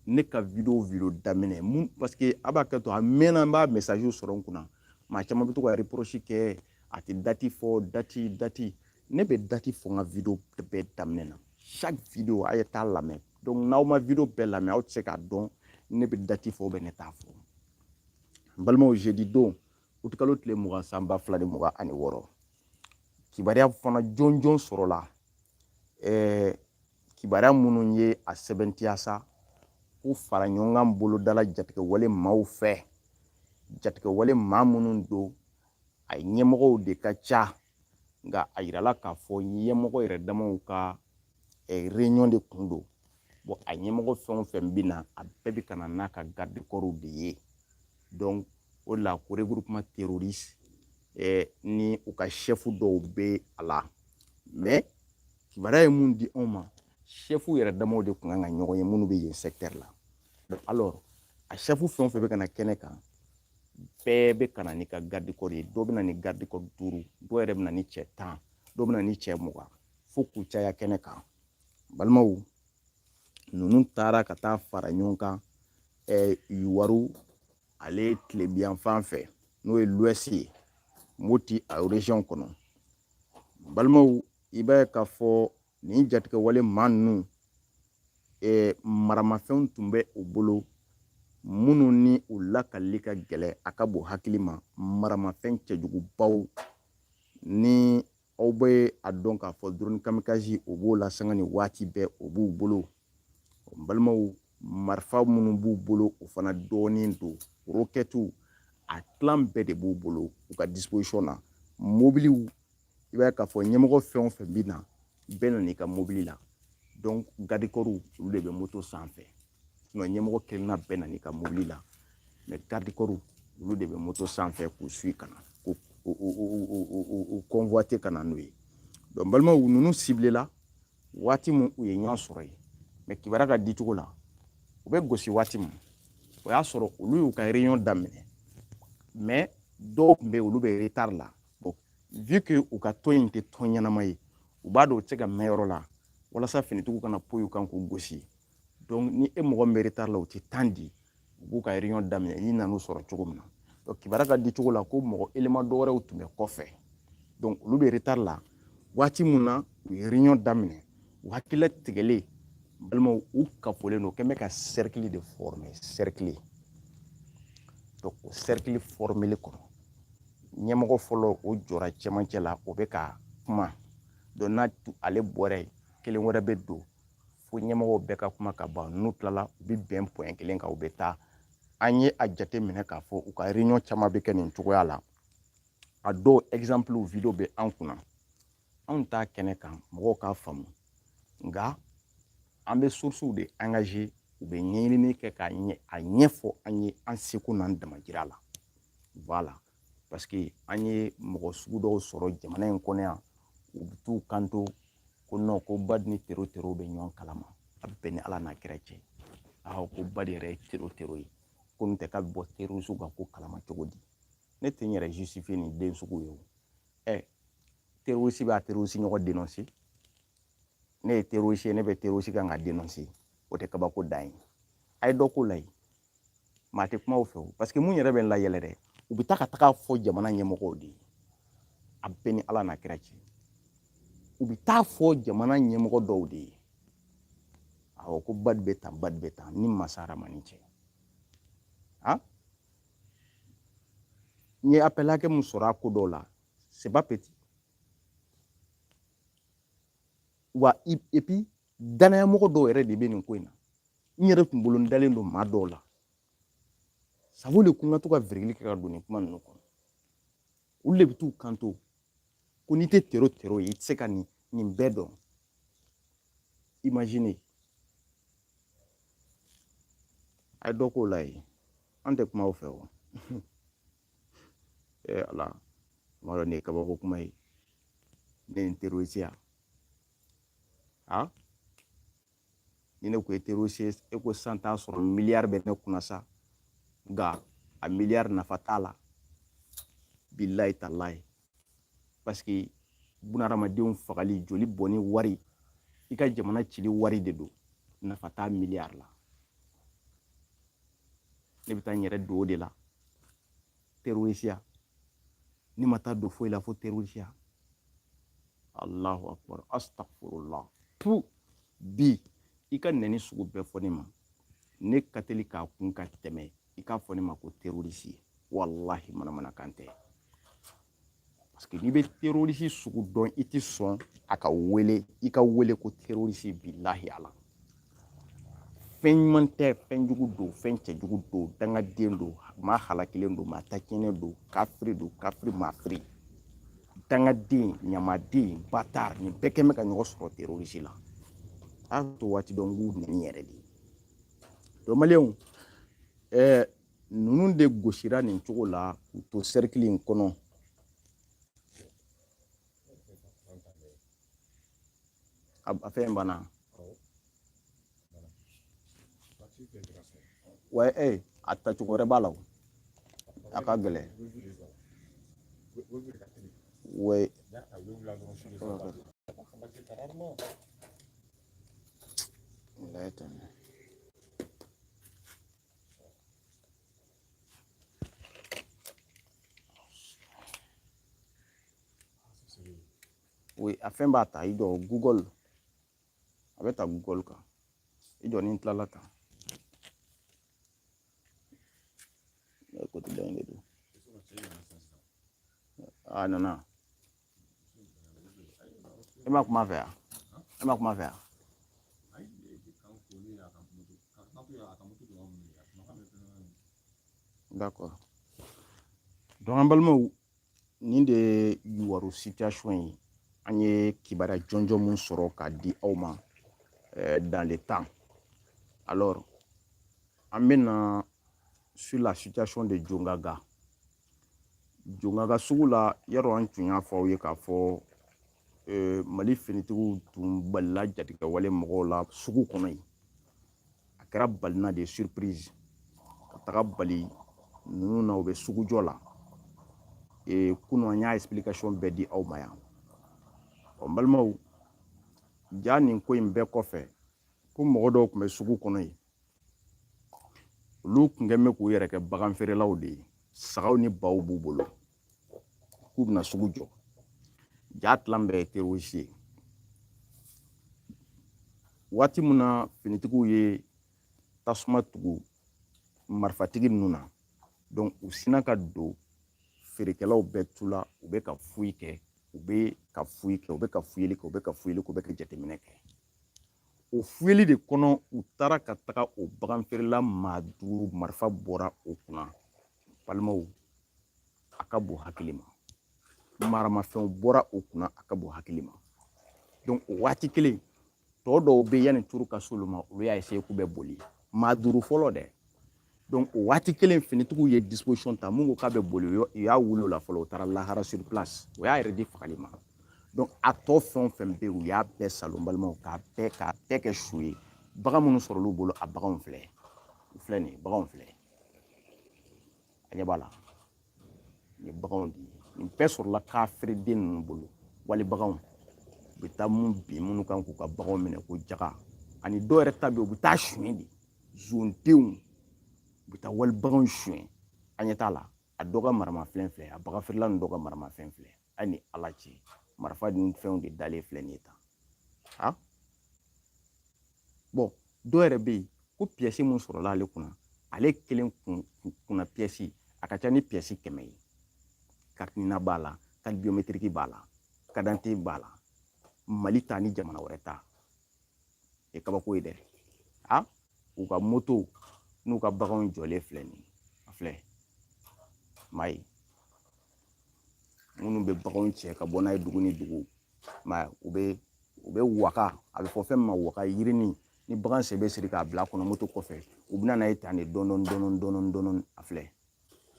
Speaker 1: Ne ka vidéo daminɛ mun, parce que a b'a kɛ to, a mɛnna, n b'a message sɔrɔ n kunna. Maa caman bɛ to ka reproche kɛ, a tɛ date fɔ, date date. Ne bɛ date fɔ n ka vidéo bɛɛ daminɛ na, chaque vidéo, a ye taa lamɛn. Donc n'aw ma vidéo bɛɛ lamɛn, aw tɛ se k'a dɔn ne bɛ date fɔ ou bien ne t'a fɔ. N balimaw, jeudi don, utikalo tile 20, san 2026, kibaruya fana jɔnjɔn sɔrɔla. Kibaruya minnu ye a sɛbɛntiya sa ko fara ɲɔgɔn kan bolodala jatigɛwale maaw fɛ, jatigɛwale maa minnu don, a ɲɛmɔgɔw de ka ca, nka a yirala k'a fɔ ɲɛmɔgɔ yɛrɛ damaw ka réunion de kun don. Bon, a ɲɛmɔgɔ fɛn o fɛn bɛ na, a bɛɛ bɛ ka na n'a ka garde corps de ye. Donc o de la ko regroupement terroriste ni u ka chef dɔw bɛ a la. Mais kibaruya ye mun di anw ma? Chef yɛrɛ damaw de kun kan ka ɲɔgɔn ye, minnu bɛ yen secteur la. Alors a chef fɛn o fɛn bɛ ka na kɛnɛ kan, bɛɛ bɛ ka na n'i ka garde corps ye. Dɔw bɛ na ni garde corps duuru, dɔw yɛrɛ bɛ na ni cɛ 10, dɔw bɛ na ni cɛ 20, fo k'u caya kɛnɛ kan. Balimaw, ninnu taara ka taa fara ɲɔgɔn kan Yuwaru ale tilebiyan fan fɛ, n'o ye l'ouest ye, Moti a région kɔnɔ. Balimaw, i b'a ye k'a fɔ nin jatigɛwale maa ninnu, maramafɛnw tun bɛ u bolo minnu ni u lakalili ka gɛlɛn, a ka bon hakili ma. Maramafɛn cɛjugubaw ni aw bɛ a dɔn k'a fɔ drone kamikaze, o b'o la sanga ni waati bɛɛ, o b'u bolo. N balimaw, marifa minnu b'u bolo, o fana dɔɔnin don. Roquettew, a tilan bɛɛ de b'u bolo u ka disposition na. Mobiliw, i b'a ye k'a fɔ ɲɛmɔgɔ fɛn o fɛn bɛ na, bɛɛ nana i ka mobili la. Donc garde corps, olu de bɛ moto sanfɛ. Sinon ɲɛmɔgɔ kelenna bɛɛ nana i ka mobili la, mais garde corps, olu de bɛ moto sanfɛ k'u suit ka na, k'u convoiter ka na n'u ye. Donc balimaw, ninnu ciblé la waati min, u ye ɲɔgɔn sɔrɔ yen. Mais kibaruya ka di cogo la, u bɛ gosi waati min, o y'a sɔrɔ olu y'u ka réunion daminɛ, mais dɔw tun bɛ yen, olu bɛ retard la. Bon, vu que u ka tɔn in tɛ tɔn ɲɛnama ye, u b'a dɔn u tɛ se ka mɛn yɔrɔ la walasa finitigiw kana poyi u kan k'u gosi. Donc ni e mɔgɔ min bɛ retard la, u tɛ temps di, u b'u ka réunion daminɛ n'i nan'u sɔrɔ cogo min na. Donc kibaruya ka di cogo la ko mɔgɔ élément dɔ wɛrɛw tun bɛ kɔfɛ. Donc olu bɛ retard la waati min na u ye réunion daminɛ, u hakilila tigɛlen. Balimaw, u kafolen don, u kɛn bɛ ka cercle de former, cercle. Donc o cercle formelen kɔnɔ, ɲɛmɔgɔ fɔlɔ, o jɔra cɛmancɛ la, o bɛ ka kuma. Donc n'a ale bɔra yen, kelen wɛrɛ bɛ don, fo ɲɛmɔgɔw bɛɛ ka kuma ka ban. N'u tilala, u bɛ bɛn point kelen kan, u bɛ taa. An ye a jate minɛ k'a fɔ u ka réunion caman bɛ kɛ nin cogoya la. A dɔw exemple vidéo bɛ an kunna, anw t'a kɛnɛ kan mɔgɔw k'a faamu, nka an bɛ sources de engager, u bɛ ɲɛɲinini kɛ k'a ɲɛ a ɲɛfɔ an ye, an seko n'an damajira la. Voilà, parce que an ye mɔgɔ sugu dɔw sɔrɔ jamana in kɔnɔ yan, u bɛ t'u kanto ko non, ko Badi ni terro terro bɛ ɲɔgɔn kalama. A bɛ bɛn ni Ala n'a kira cɛ, aw ko Badi yɛrɛ ye terro terro ye, ko n'o tɛ k'a bɛ bɔ terroriste ka ko kalama cogo di? Ne tɛ n yɛrɛ justifier nin den sugu ye o. Ɛ, terroriste b'a terroriste ɲɔgɔn dénoncer. Ne ye terroriste ye, ne bɛ terroriste kan ka dénoncer. O tɛ kabako dan ye. A ye dɔ k'o la yen. Maa tɛ kuma o fɛ o, parce que mun yɛrɛ bɛ n layɛlɛ dɛ, u bɛ taa ka taga fɔ jamana ɲɛmɔgɔw de ye. A bɛɛ ni Ala n'a kira cɛ, u bɛ taa fɔ jamana ɲɛmɔgɔ dɔw de ye. Awɔ, ko badi bɛ tan, badi bɛ tan, ni masa Aramani cɛ. Han, n ye appel hakɛ mun sɔrɔ a ko dɔw la, c'est pas petit. Wa et puis danayamɔgɔ dɔw yɛrɛ de bɛ nin ko in na. N yɛrɛ tun bolo n dalen don maa dɔw la. Ça vaut le coup n ka to ka virgule kɛ ka don nin kuma ninnu kɔnɔ. Olu de bɛ t'u kanto ko n'i tɛ terro terro ye, i tɛ se ka nin bɛɛ dɔn. Imaginez. A ye dɔ k'o la yen. An tɛ kuma o fɛ o. Eh Ala, m'a dɔn nin ye kabako kuma ye. Ne ye n terroriste ya. Han? Ni ne ko ye terroriste ye, e ko sisan t'a sɔrɔ miliyari bɛ ne kunna sa. Nka a miliyari nafa t'a la. Bilayi talayi. Parce que bunadamadenw fagali, joli bɔnni wari, i ka jamana cili wari de don. Nafa t'a miliyari la. Ne bɛ taa n yɛrɛ don o de la. Terrorisiya. Ne ma taa don foyi la fo terrorisiya. Allahu akbar, astaghfirullah. Pu bi i ka nɛni sugu bɛɛ fɔ ne ma, ne ka teli k'a kun ka tɛmɛ i k'a fɔ ne ma ko terroriste ye. Wallahi manamanakan tɛ. Parce que n'i bɛ terroriste sugu dɔn, i tɛ sɔn a ka wele, i ka wele ko terroriste, bilahi Ala. Fɛn ɲuman tɛ, fɛn jugu don, fɛn cɛjugu don, dangaden don, maa halakilen don, maa tacɛnnen don, kafiri don, kafiri maa firi. Dangaden, ɲamaden, bâtard, nin bɛɛ kɛn bɛ ka ɲɔgɔn sɔrɔ terroriste la. A to waati dɔ n k'u nɛni yɛrɛ de. Donc maliyɛnw, ninnu de gosira nin cogo la k'u to cercle in kɔnɔ. A fɛn banna. Wa a tacogo wɛrɛ b'a la o. A ka gɛlɛn. Ouais. Oui, a fɛn b'a ta, i jɔ Google. A bɛ ta Google kan. I jɔ ni n tilala tan. Côté dɔ in de don. A nana. E ma kuma fɛ yan? E ma kuma fɛ yan? D'accord. Donc an balimaw, nin de ye Youwarou situation ye. An ye kibaruya jɔnjɔn mun sɔrɔ k'a di aw ma dans le temps. Alors, an bɛna sur la situation de Djongaga. Djongaga sugu la, yarɔ an tun y'a fɔ aw ye k'a fɔ Mali finitigiw tun balila jatigɛwale mɔgɔw la sugu kɔnɔ yen. A kɛra balina de ye, surprise. Ka taga bali ninnu na, u bɛ sugujɔ la. Kunun an y'a explication bɛɛ di aw ma yan. Ɔ n balimaw, ja nin ko in bɛɛ kɔfɛ, ko mɔgɔ dɔw tun bɛ sugu kɔnɔ yen. Olu tun kɛn bɛ k'u yɛrɛ kɛ bagan feerelaw de ye. Sagaw ni baw b'u bolo. K'u bɛna sugu jɔ. Ja tilan bɛɛ ye terroriste ye. Waati min na finitigiw ye tasuma tugu marifatigi ninnu na, donc u sinna ka don feerekɛlaw bɛɛ tu la, u bɛ ka foyi kɛ, u bɛ ka foyi kɛ, u bɛ ka fuyeli kɛ, u bɛ ka fuyeli kɛ, u bɛ ka jateminɛ kɛ. O fuyeli de kɔnɔ, u taara ka taga o bagan feerela maa 5 marifa bɔra o kunna. Balimaw, a ka bon hakili ma. Maramafɛnw bɔra o kunna, a ka bon hakili ma. Donc o waati kelen, tɔ dɔw bɛ yanni turu ka s'olu ma, olu y'a essayer k'u bɛ boli. Maa 5 fɔlɔ dɛ. Donc o waati kelen, finitigiw ye disposition ta, mun ko k'a bɛ boli, u y'a wuli o la fɔlɔ, u taara lahara sur place, o y'a yɛrɛ di fagali ma. Donc a tɔ fɛn o fɛn bɛ yen, u y'a bɛɛ salon balimaw, k'a bɛɛ kɛ su ye. Bagan minnu sɔrɔl'u bolo, a baganw filɛ, u filɛ nin ye, baganw filɛ. A ɲɛ b'a la, nin ye baganw de ye. Nin bɛɛ sɔrɔla kafiriden ninnu bolo, wali baganw. U bɛ taa mun bin minnu kan k'u ka baganw minɛ ko jaga. Ani dɔw yɛrɛ ta bɛ yen, u bɛ taa suɲɛ de, zondenw u bɛ taa wali baganw suɲɛ. An ɲɛ t'a la, a dɔ ka maramafɛn filɛ, a bagan feerela ninnu dɔ ka maramafɛn filɛ. A ni Ala cɛ, marifa ni fɛnw de dalen filɛ nin ye tan. Ha, bon, dɔw yɛrɛ bɛ yen ko pièce mun sɔrɔla ale kunna, ale kelen kunna pièce a ka ca ni pièce 100 ye. Carte NINA b'a la, carte biométrique b'a la, carte d'identité b'a la, Mali ta ni jamana wɛrɛ ta. E kabako ye dɛ. A u ka moto n'u ka baganw jɔlen filɛ nin ye, a filɛ maa ye minnu bɛ baganw cɛ ka bɔ n'a ye dugu ni dugu. Maa u bɛ waka, a bɛ fɔ fɛn min ma waka, yirini ni bagan sen bɛ siri k'a bila kɔnɔ moto kɔfɛ, u bɛ na n'a ye tan de, dɔɔni dɔɔni dɔɔni dɔɔni. A filɛ.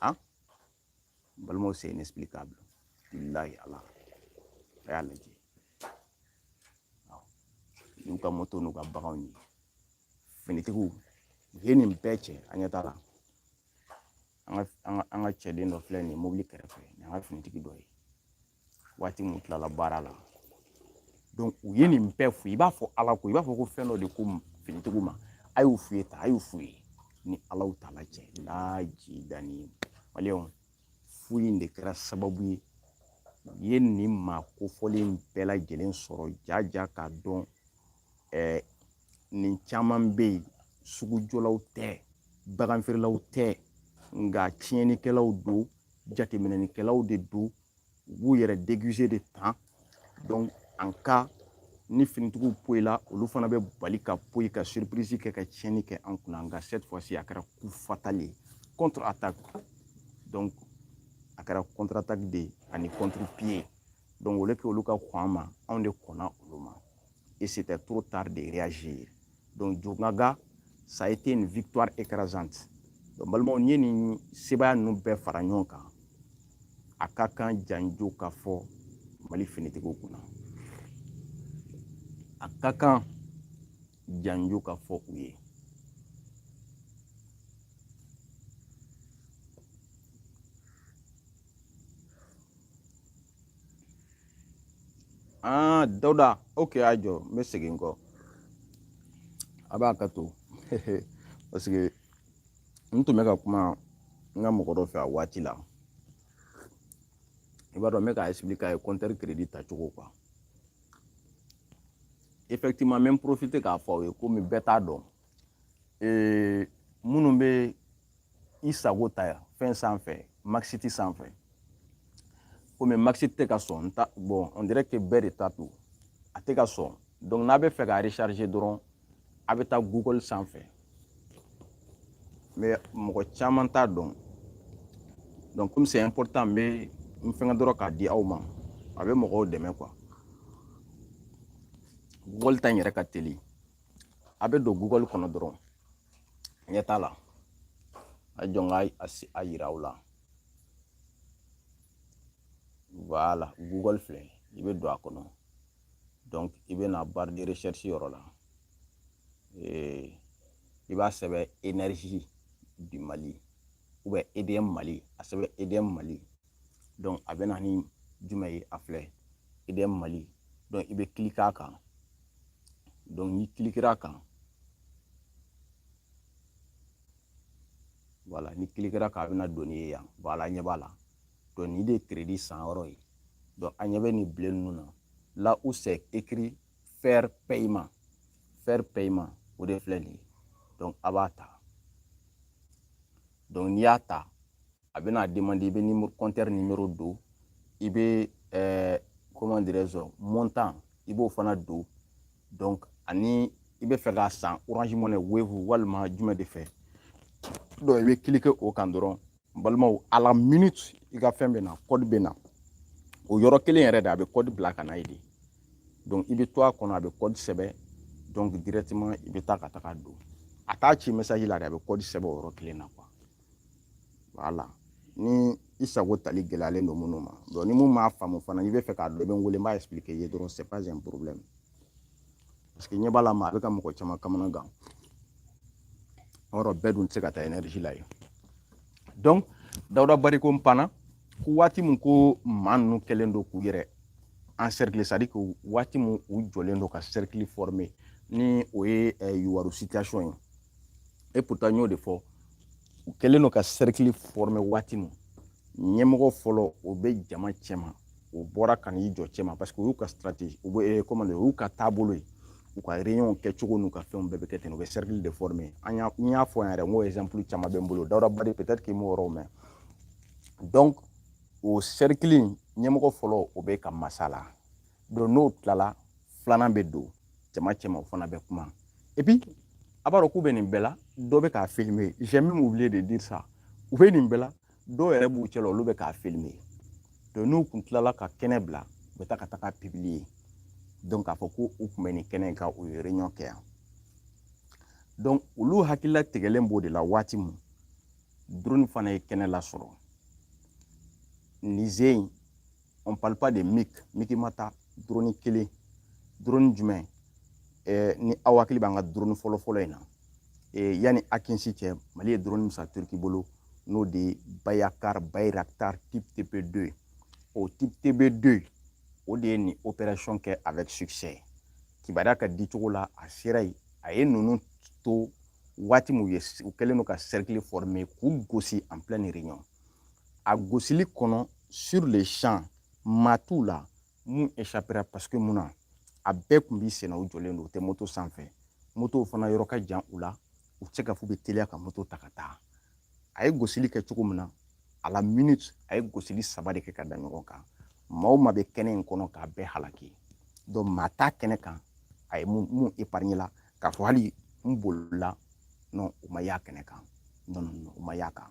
Speaker 1: Han, balimaw, c'est inexplicable, bilahi. Ala a y'a lajɛ n'u ka moto n'u ka baganw ye. Finitigiw u ye nin bɛɛ cɛ, an ɲɛ t'a la. An ka cɛden dɔ filɛ nin ye mobili kɛrɛfɛ, nin y'an ka finitigi dɔ ye waati mun tilala baara la. Donc u ye nin bɛɛ f'u ye, i b'a fɔ Ala ko, i b'a fɔ ko fɛn dɔ de ko finitigiw ma, a y'u f'u ye tan, a y'u f'u ye ni Alaw tala cɛ laji danni. Maliyɛnw, fu in de kɛra sababu ye u ye nin maa kofɔlen bɛɛ lajɛlen sɔrɔ jaja k'a dɔn. Nin caman bɛ yen, sugujɔlaw tɛ, baganfeerelaw tɛ, nka tiɲɛnikɛlaw don, jateminɛnikɛlaw de don, u b'u yɛrɛ déguiser de tan. Donc en cas ni finitigiw poyila, olu fana bɛ bali ka poyi ka surprise kɛ ka tiɲɛni kɛ an kunna. Nka cette fois ci a kɛra coup fatal ye, contre attaque. Donc a kɛra contre attaque de ye ani contre pied. Donc au lieu que olu ka kɔn an ma, anw de kɔnna olu ma, et c'était trop tard de réagir. Donc Diogaga, ça a été une victoire écrasante. Donc balimaw, n'i ye nin sebaaya ninnu bɛɛ fara ɲɔgɔn kan, a ka kan janjo ka fɔ Mali finitigiw kunna, a ka kan janjo ka fɔ u ye. Ah, Dawuda, ok, a jɔ, n bɛ segin kɔ. A b'a ka to parce que n tun bɛ ka kuma n ka mɔgɔ dɔ fɛ a waati la. I b'a dɔn, n bɛ k'a expliquer a ye compteur crédit tacogo quoi. Effectivement, n bɛ n profiter k'a fɔ aw ye, komi bɛɛ t'a dɔn. Minnu bɛ i sago ta fɛn sanfɛ, Maxit sanfɛ, komi Maxit tɛ ka sɔn n ta, bon, on dirait que bɛɛ de ta don, a tɛ ka sɔn. Donc n'a bɛ fɛ k'a recharger dɔrɔn, a bɛ taa Google sanfɛ, mais mɔgɔ caman t'a dɔn. Donc comme c'est important, n bɛ n fɛngɛ dɔrɔn k'a di aw ma, a bɛ mɔgɔw dɛmɛ quoi. Google ta in yɛrɛ ka teli. A bɛ don Google kɔnɔ dɔrɔn, ɲɛ t'a la, a jɔ n ka a yira aw la. Voilà, Google filɛ, i bɛ don a kɔnɔ. Donc i bɛ na barre de recherche yɔrɔ la, i b'a sɛbɛn Énergie du Mali ou bien EDM Mali, a sɛbɛn EDM Mali. Donc a bɛ na ni jumɛn ye? A filɛ, EDM Mali. Donc i bɛ cliquer a kan. Donc n'i cliquera a kan, voilà, ni cliquera a kan, a bɛna don n'i ye yan. Voilà, ɲɛ b'a la. Donc nin de ye crédit san yɔrɔ ye. Donc an ɲɛ bɛ nin bilen ninnu na, là où c'est écrit faire paiement, faire paiement, o de filɛ nin ye. Donc a b'a ta. Donc n'i y'a ta, a bɛna demander, i bɛ numéro compteur numéro don, i bɛ comment dirais-je, montant, i b'o fana don. Donc ani i bɛ fɛ k'a san Orange Money, Wave walima jumɛn de fɛ. Donc i bɛ cliquer o kan dɔrɔn, n balimaw, à la minute i ka fɛn bɛ na, code bɛ na o yɔrɔ kelen yɛrɛ de, a bɛ code bila ka na ye de. Donc i bɛ to a kɔnɔ, a bɛ code sɛbɛn. Donc directement i bɛ taa ka taga don, a t'a ci message la dɛ, a bɛ code sɛbɛn o yɔrɔ kelen na quoi. Voilà, ni i sago tali gɛlɛyalen don minnu ma. Donc ni mun m'a faamu fana, n'i bɛ fɛ k'a dɔn, i bɛ n wele, n b'a expliquer i ye dɔrɔn, c'est pas un problème. Parce que ɲɛ b'a la, ma a bɛ ka mɔgɔ caman kamana gan yɔrɔ bɛɛ dun tɛ se ka taa énergie la yen. Donc Dawuda Bariko n panna ko waati min ko maa ninnu kɛlen don k'u yɛrɛ encercler, c'est à dire que waati min u jɔlen don ka cercle former. Ni o ye Youwarou situation ye. Et pourtant, n y'o de fɔ, u kɛlen don ka cercle former waati min, ɲɛmɔgɔ fɔlɔ, o bɛ jama cɛma, o bɔra ka n'i jɔ cɛma, parce que o y'u ka stratégie, u bɛ, comment dire, o y'u ka taabolo ye. U ka réunion kɛcogo n'u ka fɛnw bɛɛ bɛ kɛ ten, u bɛ cercle de former. An y'a, n y'a fɔ yan yɛrɛ, n ko exemple caman bɛ n bolo. Dawuda Bari, peut-être k'i m'o yɔrɔw mɛn. Donc o cercle in, ɲɛmɔgɔ fɔlɔ, o bɛ ka masala. Donc n'o tilala, filanan bɛ don jama cɛma, o fana bɛ kuma. Et puis a b'a dɔn k'u bɛ nin bɛɛ la, dɔ bɛ k'a filmer. J'ai même oublié de dire ça. U bɛ nin bɛɛ la, dɔw yɛrɛ b'u cɛ la, olu bɛ k'a filmer. Donc n'u kun tilala ka kɛnɛ bila, u bɛ taa ka taga publier. Donc k'a fɔ ko u tun bɛ nin kɛnɛ in kan, u ye réunion kɛ yan. Donc olu hakilila tigɛlen b'o de la. Waati mun drone fana ye kɛnɛ lasɔrɔ nin zen in, on parle pas de MiG, MiG ma taa, drone kelen. Drone jumɛn? Ni aw hakili b'an ka drone fɔlɔ-fɔlɔ in na, yanni Akinci cɛ, Mali ye drone min san Turki bolo, n'o de ye Bayakar Bayraktar type TB2. O type TB2, o de ye nin opération kɛ avec succès. Kibaruya ka di cogo la, a sera yen, a ye ninnu to waati min u ye, u kɛlen don ka cercle former, k'u gosi en pleine réunion. A gosili kɔnɔ, sur le champ, maa t'u la mun échappera, parce que mun na, a bɛɛ kun b'i senna, u jɔlen don, u tɛ moto sanfɛ. Moto fana yɔrɔ ka jan u la, u tɛ se ka f'u bɛ teliya ka moto ta ka taa. A ye gosili kɛ cogo min na, à la minute, a ye gosili saba de kɛ ka da ɲɔgɔn kan. Maa o maa bɛ kɛnɛ in kɔnɔ, k'a bɛɛ halaki. Donc maa t'a kɛnɛ kan a ye mun épargner la, k'a fɔ hali n bolila, non, o ma y'a kɛnɛ kan. Non, non, non, o ma y'a kan.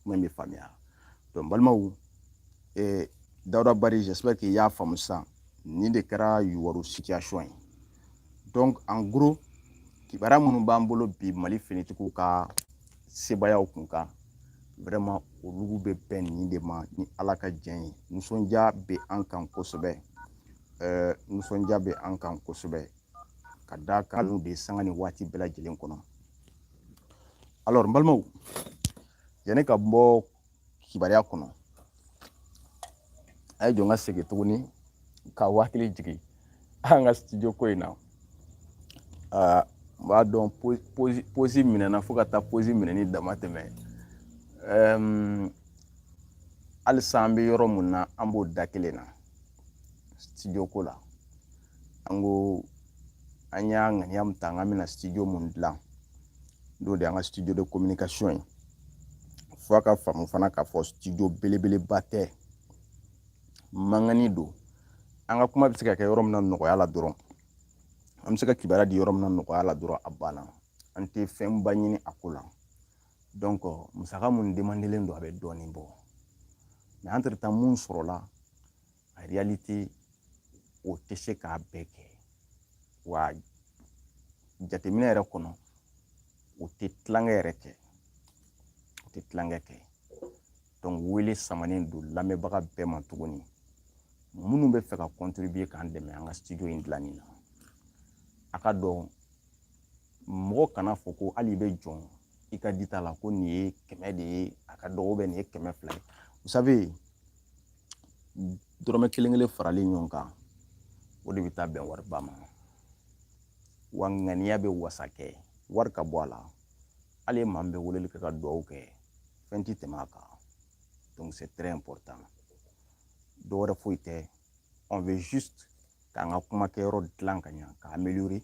Speaker 1: Kuma in bɛ faamuya. Donc balimaw, Dawuda Bari, j'espère que i y'a faamu sisan. Nin de kɛra Youwarou situation ye. Donc en gros, kibaruya minnu b'an bolo bi Mali finitigiw ka sebayaw kun kan, vraiment, olu bɛ bɛn nin de ma. Ni Ala ka jɛn ye, nisɔndiya bɛ an kan kosɛbɛ, nisɔndiya bɛ an kan kosɛbɛ, ka da kan n'u de sanga ni waati bɛɛ lajɛlen kɔnɔ. Alors n balimaw, yanni ka bɔ kibaruya kɔnɔ, a ye jɔ n ka segin tuguni ka hakili jigin an ka studio ko in na. N b'a dɔn pause minɛna fo ka taa pause minɛni dama tɛmɛ. Halisa an bɛ yɔrɔ mun na, an b'o da kelen na studio ko la. An ko an y'a ŋaniya min ta, an bɛna studio mun dilan, n'o de y'an ka studio de communication ye. Fo a ka faamu fana k'a fɔ studio belebeleba tɛ, mangani don. An ka kuma bɛ se ka kɛ yɔrɔ min na nɔgɔya la dɔrɔn, an bɛ se ka kibaruya di yɔrɔ min na nɔgɔya la dɔrɔn, a banna. An tɛ fɛnba ɲini a ko la. Donc musaka mun demandelen don, a bɛ dɔɔnin bɔ. Mais entre temps, mun sɔrɔla, en réalité, o tɛ se k'a bɛɛ kɛ. Wa jateminɛ yɛrɛ kɔnɔ, o tɛ tilankɛ yɛrɛ kɛ, o tɛ tilankɛ kɛ. Donc wele samanen don lamɛnbaga bɛɛ ma tuguni, minnu bɛ fɛ ka contribuer k'an dɛmɛ an ka studio in dilanni na. A ka dɔn, mɔgɔ kana fɔ ko hali i bɛ jɔn i ka dita la ko nin ye 100 de ye, a ka dɔgɔ, nin ye 200 ye. Vous savez, dɔrɔmɛ kelen kelen faralen ɲɔgɔn kan, o de bɛ taa bɛn wariba ma. Wa ŋaniya bɛ wasa kɛ, wari ka bɔ a la. Hali maa min bɛ weleli kɛ ka dugawu kɛ, fɛn ti tɛmɛ a kan. Donc c'est très important. Dɔwɛrɛ foyi tɛ, on veut juste k'an ka kumakɛyɔrɔ dilan ka ɲa, ka améliorer,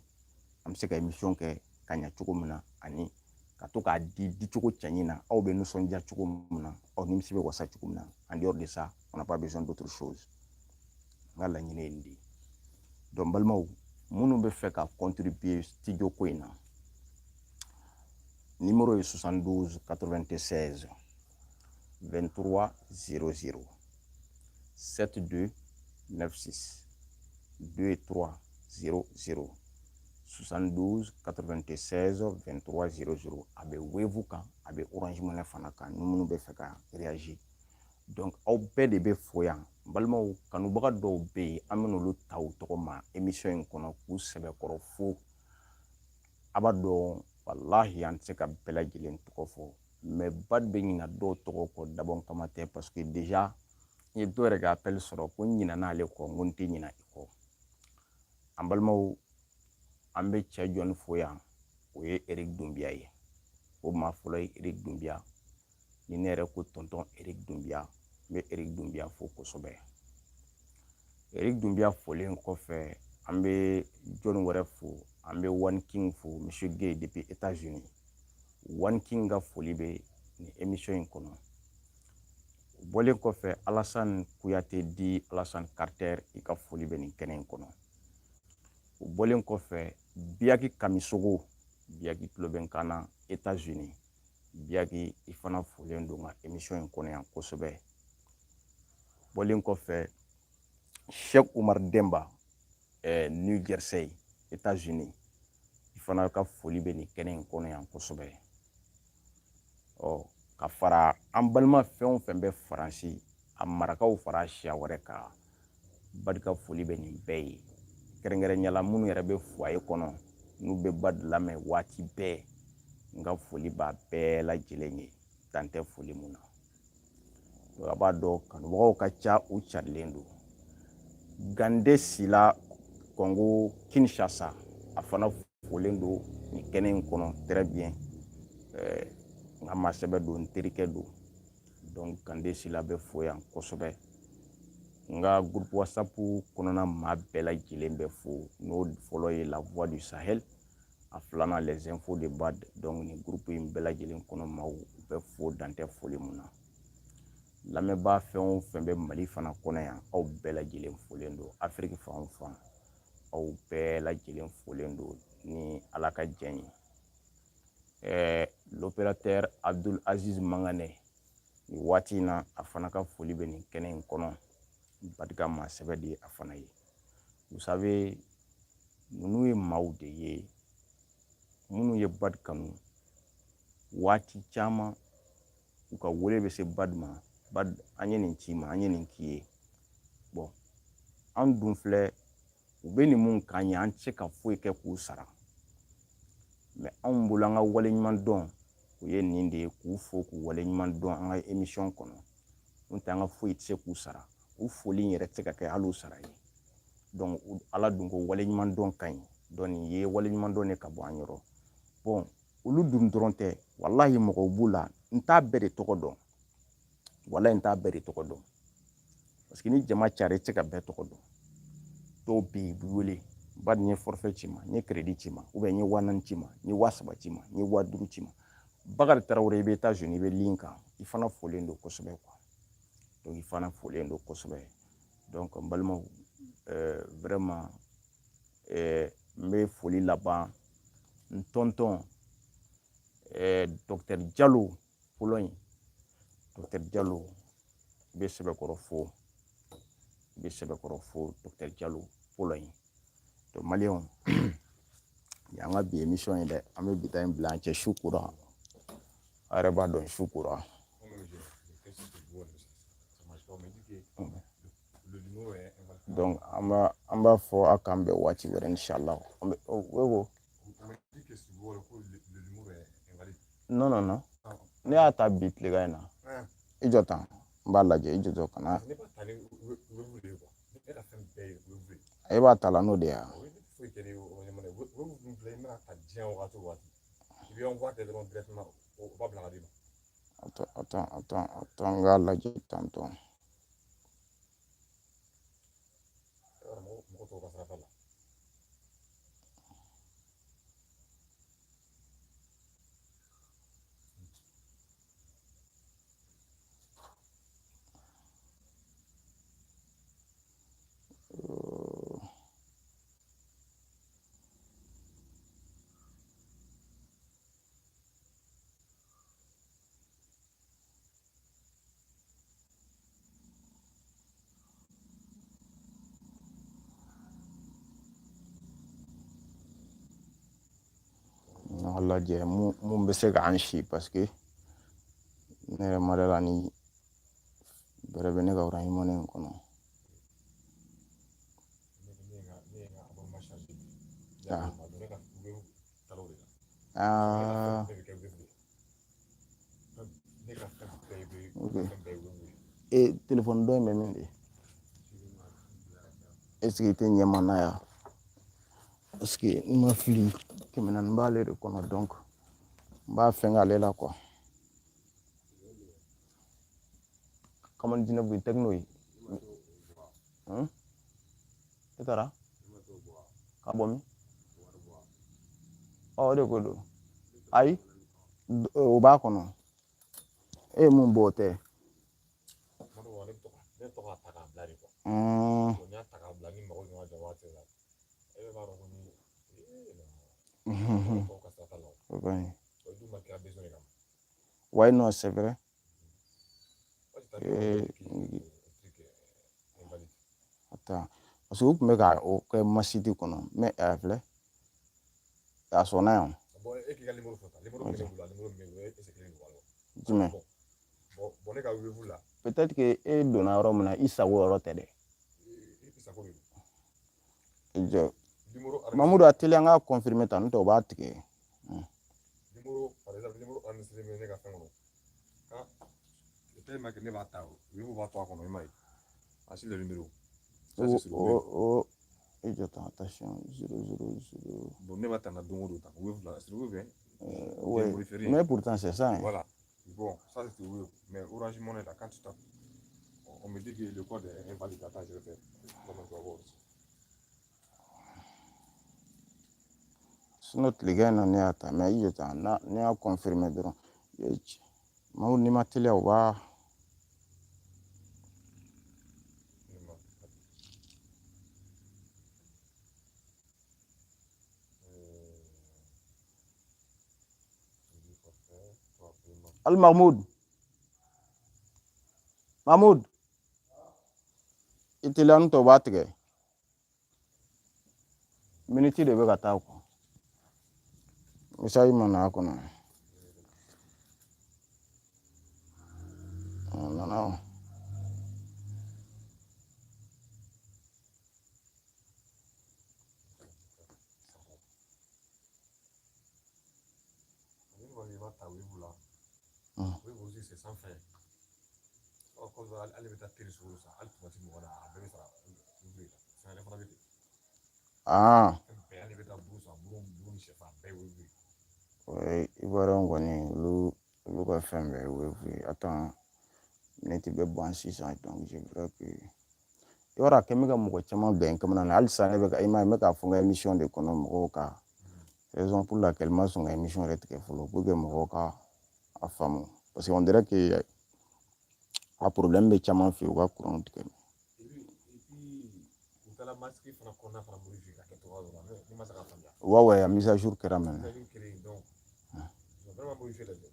Speaker 1: an bɛ se ka émission kɛ ka ɲa cogo min na, ani ka to k'a di dicogo cɛɲi na, aw bɛ nisɔndiya cogo min na, aw nimisi bɛ wasa cogo min na. En dehors de ça, on n'a pas besoin d'autre chose. N ka laɲini ye nin de ye. Donc balimaw, minnu bɛ fɛ ka contribuer studio ko in na, numéro ye 72 96 23 00 72 96 2 3 0 0, 72 96 23 00. A bɛ Wave kan, a bɛ Orange Money fana kan, ni minnu bɛ fɛ ka réagir. Donc aw bɛɛ de bɛ fo yan. N balimaw, kanubaga dɔw bɛ yen, an bɛn'olu ta u tɔgɔ ma émission in kɔnɔ k'u sɛbɛkɔrɔ fo. A b'a dɔn, walahi, an tɛ se ka bɛɛ lajɛlen tɔgɔ fɔ, mais ba bɛ ɲina dɔw tɔgɔ kɔ dabɔn kama tɛ, parce que déjà n ye dɔw yɛrɛ ka appel sɔrɔ ko n ɲinɛna ale kɔ. N ko n tɛ ɲina i kɔ. An balimaw. An bɛ cɛ jɔni fo yan? O ye Eric Dunbiya ye. O maa fɔlɔ ye Eric Dunbiya. Ni ne yɛrɛ ko tonton Eric Dunbiya, n bɛ Eric Dunbiya fo kosɛbɛ. Eric Dunbiya folen kɔfɛ, an bɛ jɔni wɛrɛ fo? An bɛ One King fo, Monsieur Gueye depuis États-Unis. One King ka foli bɛ nin émission in kɔnɔ. O bɔlen kɔfɛ, Alassane Kouyaté di Alassane Carter, i ka foli bɛ nin kɛnɛ in kɔnɔ. O bɔlen kɔfɛ, Biyaki Kamisogo, Biyaki tulo bɛ n kan na États-Unis. Biyaki, i fana folen don n ka émission in kɔnɔ yan kosɛbɛ. Bɔlen kɔfɛ, Cheikh Oumar Demba, New Jersey, États-Unis, i fana ka foli bɛ nin kɛnɛ in kɔnɔ yan kosɛbɛ. Ɔ, ka fara an balima fɛn o fɛn bɛ Faransi, a marakaw fara siya wɛrɛ kan, Badi ka foli bɛ nin bɛɛ ye, kɛrɛnkɛrɛnnenya la minnu yɛrɛ bɛ foyer kɔnɔ, n'u bɛ Badi lamɛn waati bɛɛ. N ka foli b'a bɛɛ lajɛlen ye, dan tɛ foli mun na. A b'a dɔn kanubagaw ka ca, u carilen don. Gande Sila, Congo Kinshasa, a fana folen don nin kɛnɛ in kɔnɔ très bien. N ka maasɛbɛ don, n terikɛ don. Donc Gande Sila bɛ fo yan kosɛbɛ. N ka groupe WhatsApp kɔnɔna maa bɛɛ lajɛlen bɛ fo, n'o fɔlɔ ye La Voix du Sahel, a filanan Les Infos de Bad. Donc nin groupe in bɛɛ lajɛlen kɔnɔ maaw, u bɛ fo, dan tɛ foli mun na. Lamɛnbaa fɛn o fɛn bɛ Mali fana kɔnɔ yan, aw bɛɛ lajɛlen folen don. Afiriki fan o fan, aw bɛɛ lajɛlen folen don ni Ala ka jɛn ye. L'opérateur Abdul Aziz Mangane, nin waati in na a fana ka foli bɛ nin kɛnɛ in kɔnɔ. Badi ka maa sɛbɛ de ye a fana ye. Vous savez, ninnu ye maaw de ye minnu ye Badi kanu waati caman. U ka wele bɛ se Badi ma: Badi, an ye nin ci ma, an ye nin k'i ye. Bon, an dun filɛ, u bɛ nin mun k'an ye, an tɛ se ka foyi kɛ k'u sara. Mais anw bolo, an ka waleɲuman dɔn o ye nin de ye, k'u fo, k'u waleɲuman dɔn an ka émission kɔnɔ. N'o tɛ, an ka foyi tɛ se k'u sara. U foli in yɛrɛ tɛ se ka kɛ hali u sara ye. Donc Ala dun ko waleɲuman dɔn ka ɲi. Donc nin ye waleɲuman dɔn de ka bɔ an yɔrɔ. Bon, olu dun dɔrɔn tɛ, walahi mɔgɔw b'u la, n t'a bɛɛ de tɔgɔ dɔn. Walahi n t'a bɛɛ de tɔgɔ dɔn, parce que ni jama cayara, i tɛ se ka bɛɛ tɔgɔ dɔn. Dɔw bɛ yen, u b'i wele: Badi, n ye forfait ci ma, n ye crédit ci ma, ou bien n ye 4000 ci ma, n ye 3000 ci ma, n ye 5000 ci ma. Bakari Tarawele, i bɛ États-Unis, i bɛ ligne kan, i fana folen don kosɛbɛ quoi. Donc i fana folen don kosɛbɛ. Donc n balimaw, vraiment, n bɛ foli laban n tonton docteur Jalo Pologne. Docteur Jalo, i bɛ sɛbɛkɔrɔ fo, i bɛ sɛbɛkɔrɔ fo, docteur Jalo Pologne. Donc maliyɛnw, yan ka bi émission ye dɛ. An bɛ bi ta in bila an cɛ. Su kora, a yɛrɛ b'a dɔn, su kora. Donc an b'a fɔ a k'an bɛn waati wɛrɛ, inshallah. An bɛ o ko non, non, non, ne y'a ta bi tilegan in na. I jɔ tan, n b'a lajɛ. I jɔ jɔ kana e b'a ta la n'o de ye. Attends, attends, attends, attends, n k'a lajɛ tantôt. N k'a lajɛ mun bɛ se k'an si, parce que ne yɛrɛ ma da la ni bɛrɛ bɛ ne ka Orange Money in kɔnɔ. Ah, ok. E téléphone dɔ in bɛ min de? Est ce que i tɛ ɲɛ ma n'a ya? Parce que n ma fili, 400 b'ale de kɔnɔ, donc n b'a fɛngɛ ale la quoi. Camon 19 ye Tecno ye. E taara ka bɔ min? Ɔ, o de ko don. Ayi, o b'a kɔnɔ. E ye mun bɔ, o tɛ. Ouais, non, c'est vrai. Euh, attends. Parce que u tun bɛ ka o kɛ masidi kɔnɔ, mais a filɛ, a sɔnna yan. Jumɛn? Peut-être que e donna yɔrɔ min na, i sago yɔrɔ tɛ dɛ. Jɔ Mamudu, a teliya, an k'a confirmer tan, n'o tɛ o b'a tigɛ.
Speaker 2: Numéro, par exemple, numéro enregistré bɛ ne ka fɛn kɔnɔ. Quand tellement que ne b'a ta, Wave b'a to a kɔnɔ, i m'a ye. Voici le numéro. Ça, c'est sur
Speaker 1: O
Speaker 2: Wave.
Speaker 1: o, i jɔ tan, attention, 0 0 0.
Speaker 2: Bon, ne b'a ta na don o don tan. Wave la, sur Wave, hein.
Speaker 1: Ouais.
Speaker 2: J'ai modifié.
Speaker 1: Mais pourtant c'est ça, hein.
Speaker 2: Voilà. Bon, ça c'est sur Wave. Mais Orange Money, là, quand tu tapes, on me dit que le code est invalide. Attends, je vais faire. Comment je dois voir aussi.
Speaker 1: Sinon tilegan in na ne y'a ta, mais i jɔ tan, na ne y'a confirmer dɔrɔn. Mamudu, n'i ma teliya, o b'a. Al Mahmoud, Mahmoud, i teliya, n'o tɛ o b'a tigɛ. Miniti de bɛ ka taa quoi. Message ma na a kɔnɔ. A nana o.
Speaker 2: Wave aussi, c'est sans frais. Ɔ, kɔfɛ ale bɛ taa teri sugu san, hali tomati mugan na, a bɛɛ bɛ sara Wave la. Sɛnɛgali fana bɛ ten. Fɛn bɛɛ, ale bɛ taa buru san, buru ni sɛfan, a bɛɛ ye Wave ye.
Speaker 1: O ye Ivoirien kɔni, olu ka fɛn bɛɛ ye Wave ye. Attends, miniti bɛ ban sisan, donc je voudrais que i b'a dɔn, a kɛn bɛ ka mɔgɔ caman bɛn kamana na halisa. Ne bɛ ka, i m'a ye, n bɛ k'a fɔ n ka émission de kɔnɔ mɔgɔw ka, raison pour laquelle n ma sɔn ka émission yɛrɛ tigɛ fɔlɔ, pour que mɔgɔw ka a faamu, parce que on dirait que a problème bɛ caman fɛ yen, u ka courant tigɛ.
Speaker 2: Et puis u taara masque fana kɔnɔna fana modifier ka kɛ cogoya dɔ la, ne ma se k'a faamuya.
Speaker 1: Ouais, a mise à jour kɛra
Speaker 2: Mise
Speaker 1: maintenant.
Speaker 2: à jour kɛlen, donc ils ont vraiment modifié les choses.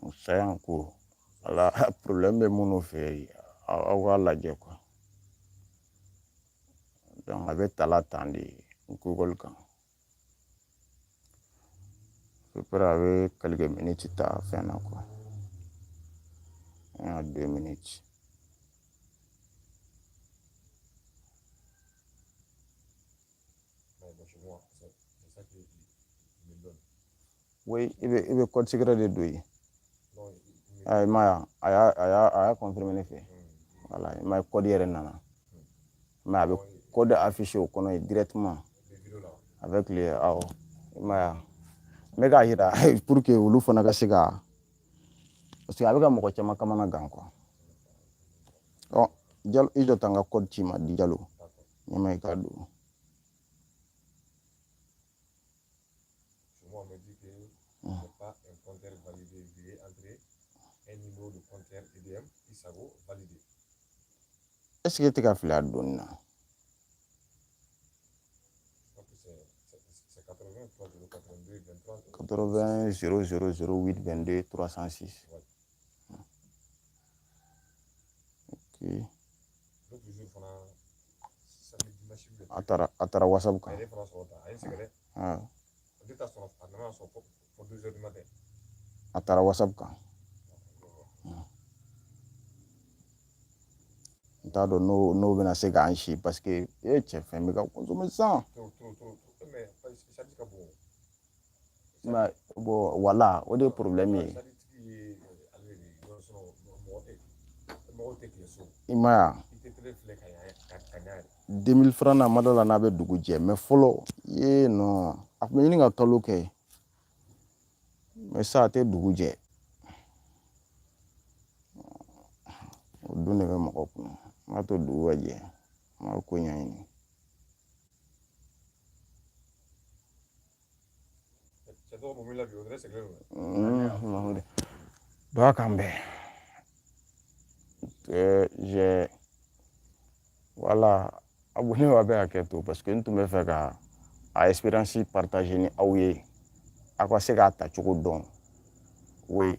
Speaker 1: Donc saya ko ala problème bɛ minnu fɛ yen, aw k'a lajɛ quoi. Donc a bɛ tala tan de Google kan, à peu près a bɛ quelques minutes ta fɛn na quoi, 1 à 2 minutes.
Speaker 2: Mais bon, chez moi, c'est ça qui me donne.
Speaker 1: Oui, i bɛ code secret de don yen.
Speaker 2: Non, il me
Speaker 1: Ah, i m'a ye, a y'a confirmer ne fɛ. Voilà, i m'a ye, code yɛrɛ nana, mais a bɛ code affiché o kɔnɔ yen directement.
Speaker 2: Les vidéos là.
Speaker 1: Avec les, awɔ, i m'a ye, n bɛ k'a yira pour que olu fana ka se ka, parce que a bɛ ka mɔgɔ caman kamana gan quoi. Ɔ Jalo, i jɔ tan, ka code ci ma di Jalo. Ɲɛma, i k'a don.
Speaker 2: Chez moi, on me dit que c'est pas un compteur validé. Veuillez entrer un numéro de compteur EDM Isago validé.
Speaker 1: Est ce que e tɛ ka fili a donni na?
Speaker 2: Je crois que c'est 80 3 0 82 23
Speaker 1: 80 0 0 0 8 22 306.
Speaker 2: Ouais.
Speaker 1: Ok.
Speaker 2: L'autre jour, fana, samedi, dimanche,
Speaker 1: A taara WhatsApp
Speaker 2: a
Speaker 1: kan.
Speaker 2: ye ne fana sɔrɔ tan, a ye n sɛgɛn dɛ. Ne t'a sɔrɔ, a nana sɔrɔ fo 2 heures du matin.
Speaker 1: A taara WhatsApp kan. N t'a dɔn n'o bɛna se k'an si, parce que e cɛ, fɛn bɛ ka consommer sisan.
Speaker 2: Trop, trop, trop, trop. Mais charge ka bon.
Speaker 1: Mais bon, voilà, o de ye problème ye.
Speaker 2: Charge tigi ye ale de ye, sinon mɔgɔ tɛ, mɔgɔw tɛ tile so.
Speaker 1: I ma ye wa?
Speaker 2: I tɛ télé filɛ ka ɲa ka ɲa yɛrɛ.
Speaker 1: 2000 francs na, ma da la n'a bɛ dugu jɛ, mais fɔlɔ ye, non, a tun bɛ ɲini ka kalo kɛ, mais sisan a tɛ dugu jɛ. O dun de bɛ mɔgɔ kunna. N b'a to dugu ka jɛ, n b'a ko ɲɛɲini.
Speaker 2: Cɛ tɔgɔ mun b'i la bi, o yɛrɛ sɛgɛnnen don.
Speaker 1: Mahamadu duwa k'an bɛn. J'ai, voilà, abonné a bɛ hakɛ to, parce que n tun bɛ fɛ ka a expérience partager ni aw ye, aw ka se k'a ta cogo dɔn. Oui,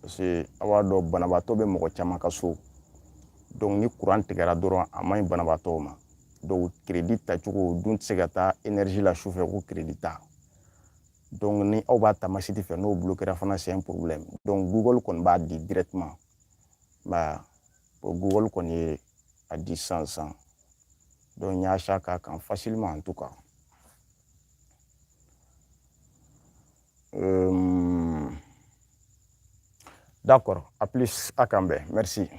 Speaker 1: parce que aw b'a dɔn, banabaatɔ bɛ mɔgɔ caman ka so, donc ni courant tigɛra dɔrɔn, a man ɲi banabaatɔw ma. Donc crédit tacogo dun tɛ se ka taa énergie la sufɛ ko crédit ta. Donc ni aw b'a ta Maxit fɛ, n'o bloquera fana, c'est un problème. Donc Google kɔni b'a di directement. Ba Google kɔni ye a di sisan sisan, donc n y'a k'a kan facilement en tout cas. D'accord, à plus, a k'an bɛn, merci.